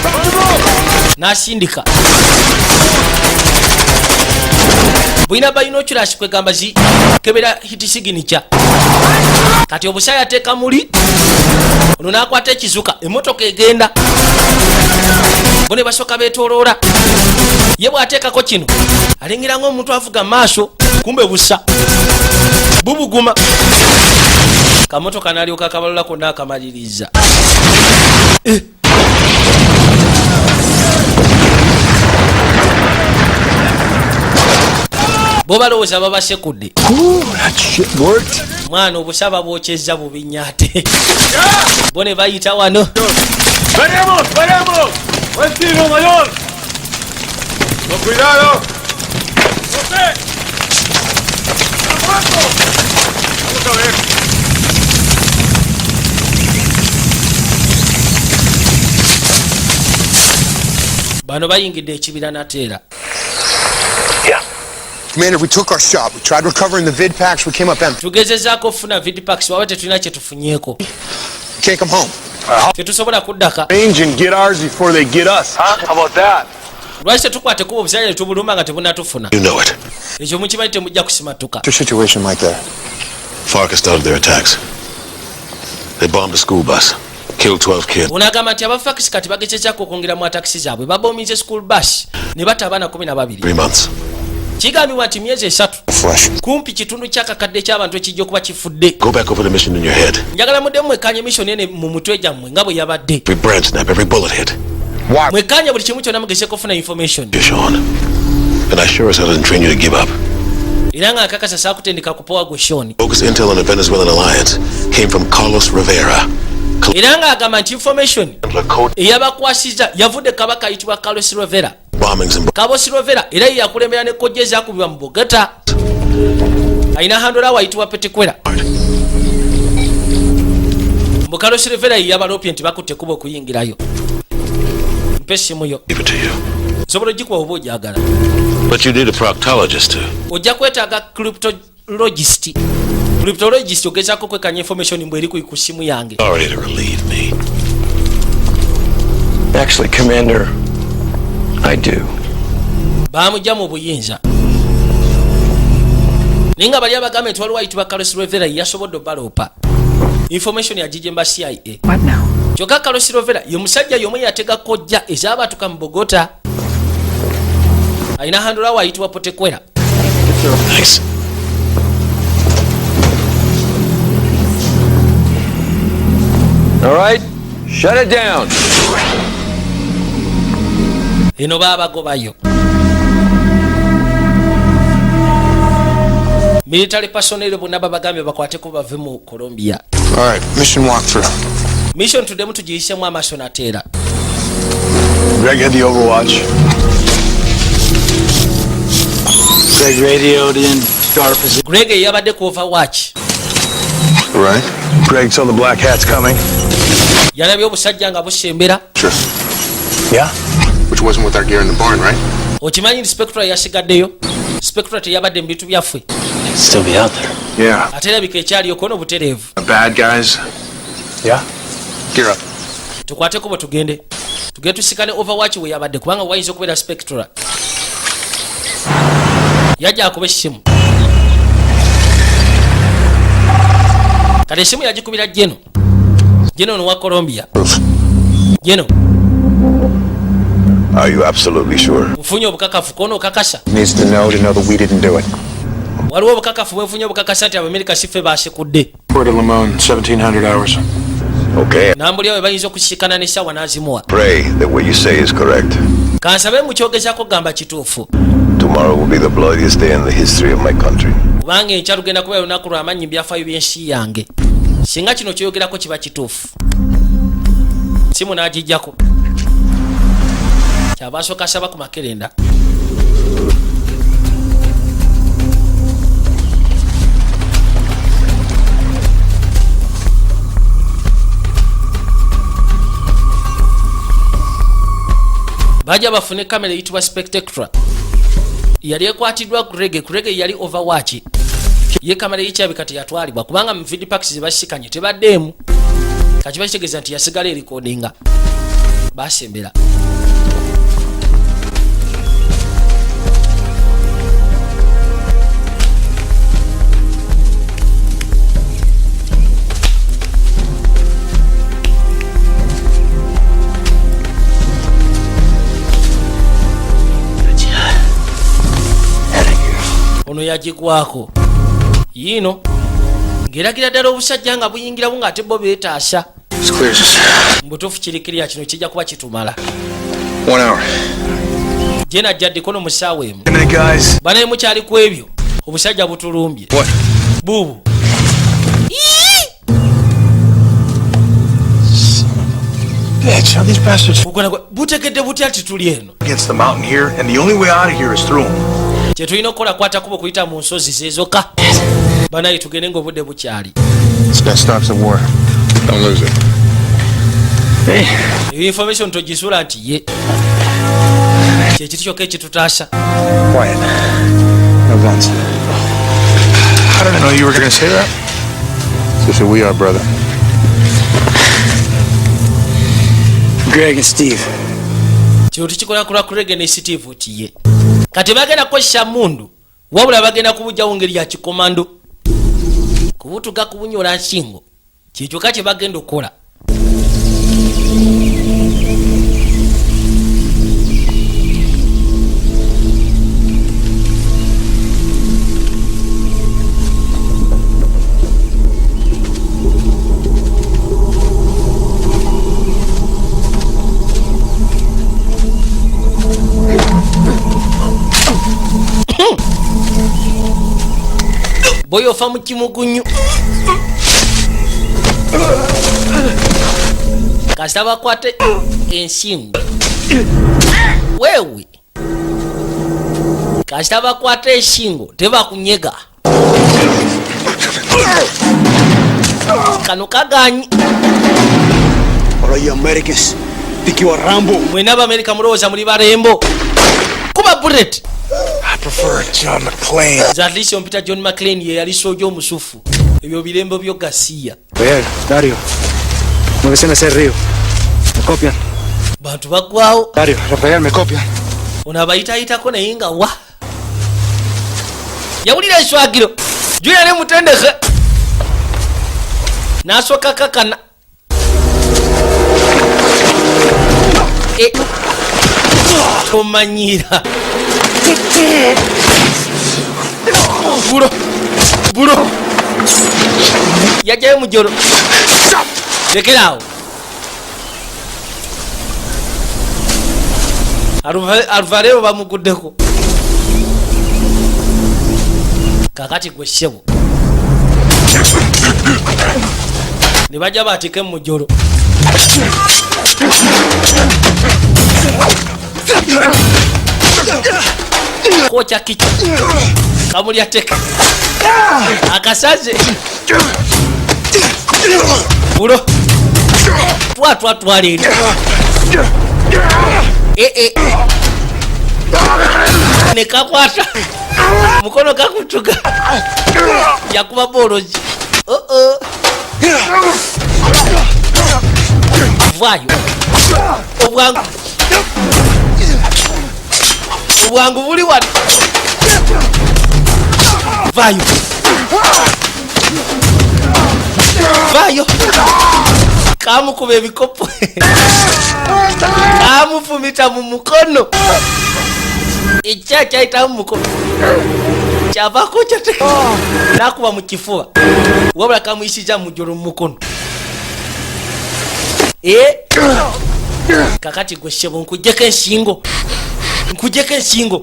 n'asindika. Bulina binoculars, kwegamba zikebera heat signature. Kati obusa yateeka muli, ono n'akwata ekizuka, emmotoka egenda, bo ne basooka beetooloola. Ye bw'ateekako kino alengera ng'omuntu avuga maaso, kumbe busa bubuguma. Kamotoka n'alyoka akabalula konna akamaliriza. Eh. Bo balowooza babasekudde. That shit worked. Mwana, obusaba bwokyezza bubi nnyo. Ate bo ne bayita wano. ¡Veremos! ¡Veremos! ¡Buen tiro, mayor! ¡Con cuidado! ¡José! ¡Está muerto! Vamos a ver. Bano bayingidde ekibira nateera. Commander, we took our shot. We tried recovering the vid packs. We came up empty. Tugezezaako okufuna vidpacks, waba tetulina kyetufunyeeko. Can't come home. Tetusobola kuddaka. Range and get ours before they get us, huh? How about that? Lwaki tetukwate kuba obusajja ne tubulumba nga tebunatufuna? You know it. Ekyo mukimanyi, temujja kusimatuka. What's your situation like there? FARC has started their attacks. They bombed a school bus, killed 12 kids. Ono agamba nti abafakisi kati bagezezaako okwongera mu attacks zaabwe. Babominze school bus ne batta abaana 12. 3 months. Kigambibwa nti myezi 3 Flesh. kumpi kitundu kyakakadde ky'abantu ekijja okuba kifudde. Go back over the mission in your head. Njagala muddemu mwekkaanye mission ene mu mutwe gyammwe nga bwe yabadde. Every branch snap, every bullet hit. Why? Mwekkaanye buli kimu kyonna, mugezeeko okufuna information. You, Sean. And I sure as hell didn't train you to give up. Era nga nkakasa saakutendeka kupowa gwe, Sean. Focus intel on the Venezuelan alliance came from Carlos Rivera. Era ng'agamba nti information Code eyabakwasiza yavudde kabaka ayitibwa Carlos Rivera. bombings and Carlos Rivera era ye yakulembera ne kojja ezakubibwa mu Bogota. Alina handler ayitibwa Petikwera. Mbu Carlos Rivera ye yabalopye nti bakutte kuba okuyingirayo. Mpa essimu yo. Give it to you. Nsobola ogikuwa oba ogyagala. But you need a proctologist to. Ojja kwetaaga cryptologist. Cryptologist ogezaako kwekanya information mbwe eri ku simu yange. Already to relieve me. Actually, Commander, I do. Bamugja mu buyinza, naye nga bali abagambe nti waliwo ayitibwa Carlos Rivera yasobodde obaloopa information yagijemba CIA. What now? Kyokka Carlos Rivera ye musajja y'omu yatega kojja ezabatuka mu Bogota. Alina handler ayitibwa Potekwera. Thanks. All right, shut it down. Eno baabagobayo military personnel bonna, babagambye bakwateko bave mu Colombia. All right, mission walkthrough. Mission tuddemu tugiyisemu amaaso nateera. Greg had the overwatch. Greg radioed in to our position. Greg yabadde ku overwatch. Right? Greg saw the black hats coming. Yalabye obusajja nga busembera. Sure. Yeah? Which wasn't with our gear in the barn, right? Okimanyi nti Spectra yasigaddeyo? Spectra teyabadde mu bintu byaffe. Still be out there. Yeah. Ate erabika ekyaliyo kona obutereevu. The bad guys. Yeah? Gear up. Tukwateko bwe tugende, tugende tusikane overwatch we yabadde, kubanga wayinza okubeera Spectra. Yajja akuba essimu. Kati essimu yagikubira Geno. Geno nowa Colombia. Geno. Are you absolutely sure? Nfunye obukakafu koona okakasa? Needs to know that we didn't do it. Waliwo obukakafu bwenfunye obukakasa nti Abamerika siffe basekudde. Puerto Limon, 1700 hours. Okay. Nambulya we bayinza okusisikana n'essaawa n'azimuwa. Pray that what you say is correct. Kansabe mukyogezaako kugamba kituufu. Tomorrow will be the bloodiest day in the history of my country. Kubanga enkya lugenda kubeera lunaku lw'amannyi mu byafaayo by'ensi yange singa kino kyoyogerako kiba kituufu. Simu n'agijjako, kyava asooka asaba ku makerenda. Bajja bafune kamera eyitibwa Spectacra, yali ekwatiddwa Greg. Greg yali overwatch ye. Kamera yekyabika teyatwalibwa kubanga mu vidpacks zebasikanye tebaddeemu. Kakiba kitegeeza nti yasigala erikodinga. Basembera. Ono yagigwako yiino ng'eragira ddala obusajja nga buyingiramu ng'ate bo beetaasa. This clears us. Mubutuufu kirikirya kino kijja kuba kitumala. 1 hour. Jena ajjaddeko no mu ssaawa 1. A minute, guys. Banaye mukyali ku ebyo, obusajja butulumbye. What? Buubu. Bitch, how these bastards Butegedde butya nti tuli eno? against the mountain here, and the only way out of here is through them. Kye tulina okukola, kwata kuba okuyita mu nsozi zezoka. Banaye tugende ngaobudde bukyali. That stops the war. Don't lose it. Eyo information togisuula nti ye kyekiti kyokka ekitutaasa. Quiet. No guns. I didn't know you were gonna say that. So should we are, brother. Greg and Steve. Kino tukikola kulwa Craig ne Steve. Tiye kati bagenda kukozesa mundu, wabula bagenda kubugjawo ngeri ya kikomando, kubutuga kubunyola nsingo. Kyekyoka kye bagenda okukola. Boyofa mu kimugunyu kasita bakwate ensingo wewe, kasita bakwata ensingo tebakunyega. Kano kaganyi. All you Americans think you are Rambo. Mwena Abamerika mulowooza muli barembo. Kuba bullet. I prefer John McClane. Nze at least ompita John McClane, ye yali soja omusufu. Ebyo birembo byo gasiya. Oye, Dario. Muévese en ese río. Me copian. Bantu baggwawo. Dario, Rafael, me copian. Ono abayitayitako naye nga wa yawulira enswagiro juya ne mutendeke n'asooka kakana. E, tomanyira bulo bulo yajjayo mujolo. Lekeraawo. Alvarero bamuguddeko. Kakati gwe ssebo ne bajja baatike mujolo kwokya kiki kamulya teka akasaze bulo twatwatwala eri. Ee, ne kakwata mukono kakutuka yakuba bolozi. Oo, vaayo obwangu, obwangu buli wano. Vaayo, vaayo. Kamukuba ebikopo, kamufumita mu mukono. Ekya kyayitamu mukono kyavaako kyate nakuba mu kifuba, wabula kamuyisiza mujolo mu mukono. E, kakati gwe ssebo nkuggyeko ensingo, nkuggyeko ensingo.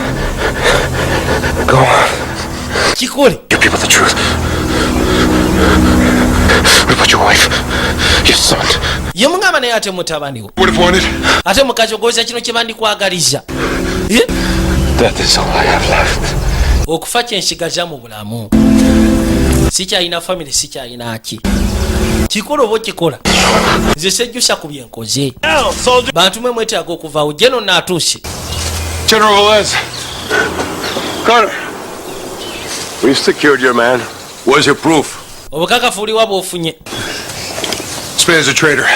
Go on. Kikole. Give people the truth. What about your wife? Your son? Ye mugamba naye ate mutabani wo? Would have wanted. Ate mukazi ogoza kino kye bandikwagaliza. Eh? Death is all I have left. Okufa kyensigaza mu bulamu. Sikyalina family, sikyalina ki. Kikola oba okikola, nze sejjusa ku byenkoze. Bantu mwe mwetaaga okuvaawo. Jeno naatuuse. General Velez. Carter. We've secured your man. Where's your proof? Obukakafu buliwa bw'ofunye? This man's a traitor.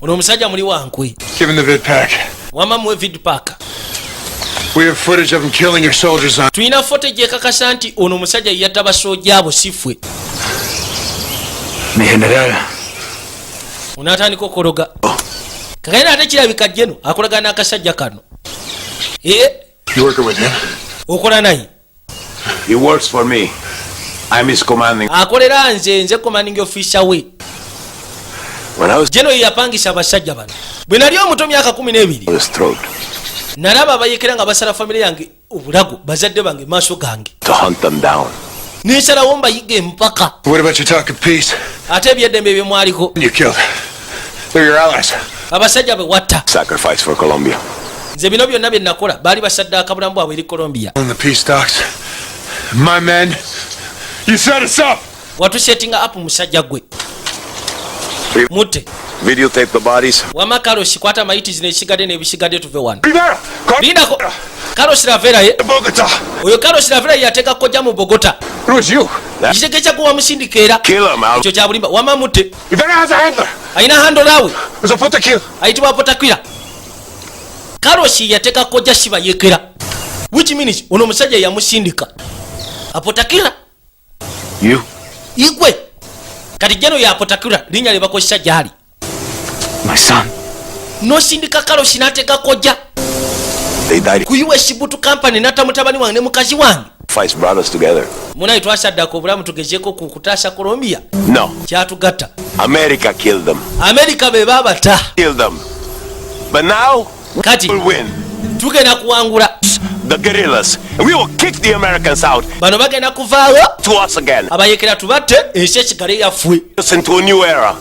Ono omusajja muli wankwe. Give him the vid pack. Wama muwe vid pack. We have footage of him killing your soldiers on. Tulina footage ekakasa nti ono omusajja yeyatta basooja abo, si ffe. Mi general. Onaatandika okologa kakaina, ate kirabika jeno akolagana n'akasajja kano. Eh? You working with him? Okola naye? He works for me. I'm his commanding. Akolera nze, nze commanding officer we. When I was Jeno ye yapangisa abasajja bano. Bwe nali omuto myaka 12, his throat nalaba abayekera nga basala famire yange obulago, bazadde bange, maaso gange. to hunt them down. Nensalawo mbayiga empaka. What about your talk of peace? Ate ebyeddembe byemwaliko? You killed. They're your allies. Abasajja be watta. Sacrifice for Colombia. Nze bino byonna bye nakola, baali basaddaaka bulamu bwabwe eri Colombia. In the peace talks. My men. You set us up. Watusettinga up, musajja gwe. Mutte. Videotape the bodies. Wama Karosi, kwata mayiti zino, ekisigadde n'ebisigadde tuve wano. Rivera! Lindako, Karosi Ravera ye. Bogota! Oyo Karosi Ravera ye yateeka kojja mu Bogota. It was you. Ekitegeeza gwe wamusindika era. Kill him, Al. Ekyo kya bulimba. Wama mutte. Rivera has a handler. Alina handler we. There's a Potaquila. Ayitibwa Potakwira. Karosi yateeka kojja siba yekera, which means ono omusajja yamusindika Apotakira. You? Igwe kati jeno ya Apotakira, linnya lye bakozesa gyali. My son. Nosindika Karosi n'ateeka kojja They died. ku US Boot Company, natta mutabani wange ne mukazi wange. Fights brought us together. Munaye, twasaddaka obulamu tugezeeko ku kutaasa Colombia. No. Kyatugatta. America killed them. Amerika be baabata. Killed them. But now Kati we'll win. tugenda kuwangula. The guerrillas. And we will kick the Americans out Bano bagenda kuvaawo. to us again. Abayekera tubatte, ensi esigale yaffwe. Us into a new era.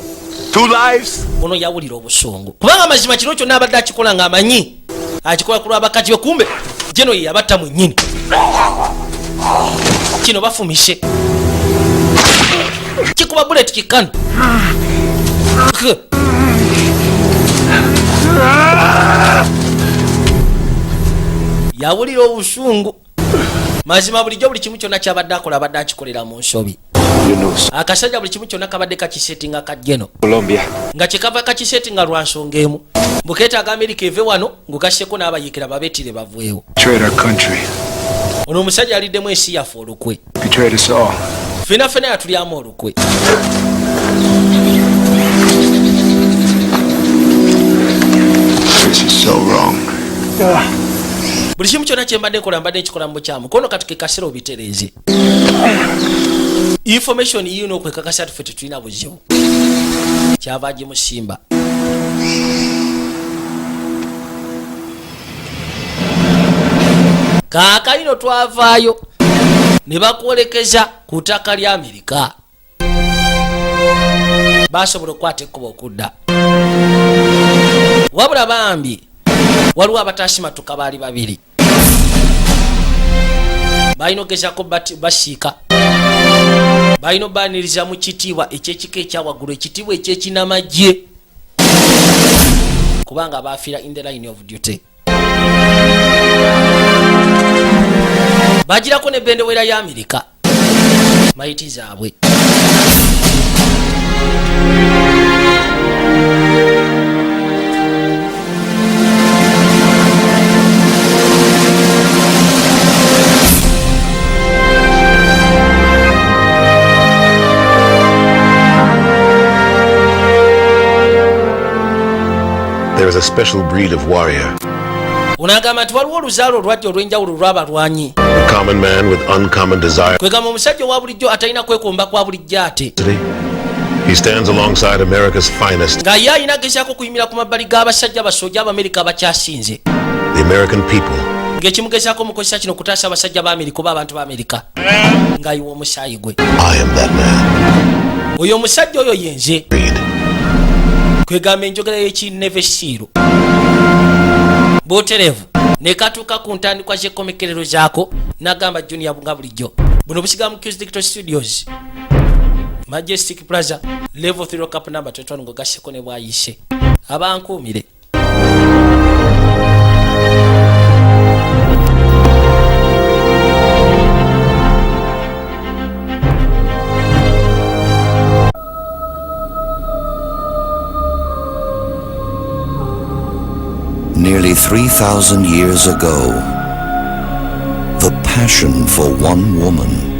Two lives. Ono yawulira obusungu kubanga amazima kino kyonna abadde akikola ng'amanyi akikola ku lwabakazi be, kumbe jeno ye yabatta mwennyini. Kino bafumise kikuba bullet kikano. K. Yawulira obusungu. Mazima bulijjo buli kimu kyonna kyabadde akola abadde akikolera mu nsobi. You know, Akasajja buli kimu kyonna kabadde kakisetinga kajjeno Colombia. nga kyekava kakisetinga lwa nsonga emu, bukeetaaga Amerika eve wano ng'ogasseko n'abayiikira babeetire baveewo. Betrayed our country. Ono omusajja aliddemu ensi yaffe olukwe. Betrayed us all. Fena fena yatulyamu olukwe. This is so wrong. Buli kimu kyonna kyembadde nkola mbadde nkikola mu bukyamu. Kono kati ke kaseera obitereeze. Information yiino okwekakasa tufe tetulina buzibu. Kyava agimusimba. Kaakayino twavaayo ne bakwolekeza ku ttaka lya Amerika, basobola okukwata ekkubo okudda. Wabula bambi waliwo abatasimatuka, baali babiri, balina okugezako basiika, balina obaniriza mu kitiibwa ekyekika ekyawaggulu, ekitiibwa ekyekinamagye, kubanga bafiira in the line of duty. Bagirako ne bendewera ya Amerika mayiti zaabwe. There is a special breed of warrior, Onagamba nti waliwo oluzaalo olwajja olw'enjawulo olw'abalwanyi. a common man with uncommon desire. Kwegamba omusajja owa bulijjo atalina kwekomba kwa bulijjo ate. He stands alongside America's finest, Nga ye alina agezaako kuyimira ku mabbali g'abasajja basooja Abamerika abakyasinze. the American people. Ng'ekimugezaako mukozesa kino kutaasa abasajja ba Amerika oba abantu ba Amerika, ng'ayiwa omusaayi gwe. I am that man. Oyo omusajja oyo yenze. Kwegamba enjogera y'ekinevesiiro buterevu nekatuuka ku ntandikwa z'ekkomekerero zaako. Nagamba Junior, nga bulijjo buno busiga mu Qs Digital Studios. Majestic Plaza, level 3, cup number 21, ngogasseko ne bwayise abankuumire. Nearly 3,000 years ago, the passion for one woman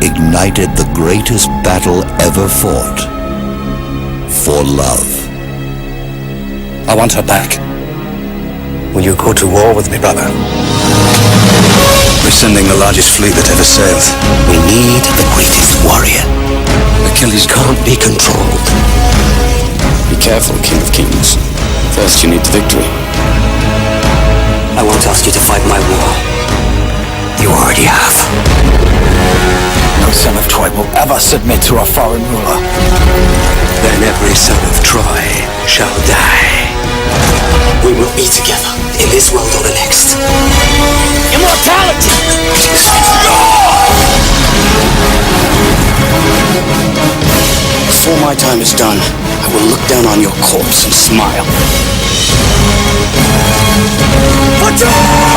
ignited the greatest battle ever fought for love. I want her back. Will you go to war with me, brother? We're sending the largest fleet that ever sailed. We need the greatest warrior. Achilles can't be controlled. Be careful, King of Kings. First, you need the victory. I won't ask you to fight my war. You already have. No son of Troy will ever submit to a foreign ruler. Then every son of Troy shall die. We will be together in this world or the next. Immortality! Before my time is done, I will look down on your corpse and smile. For Troy!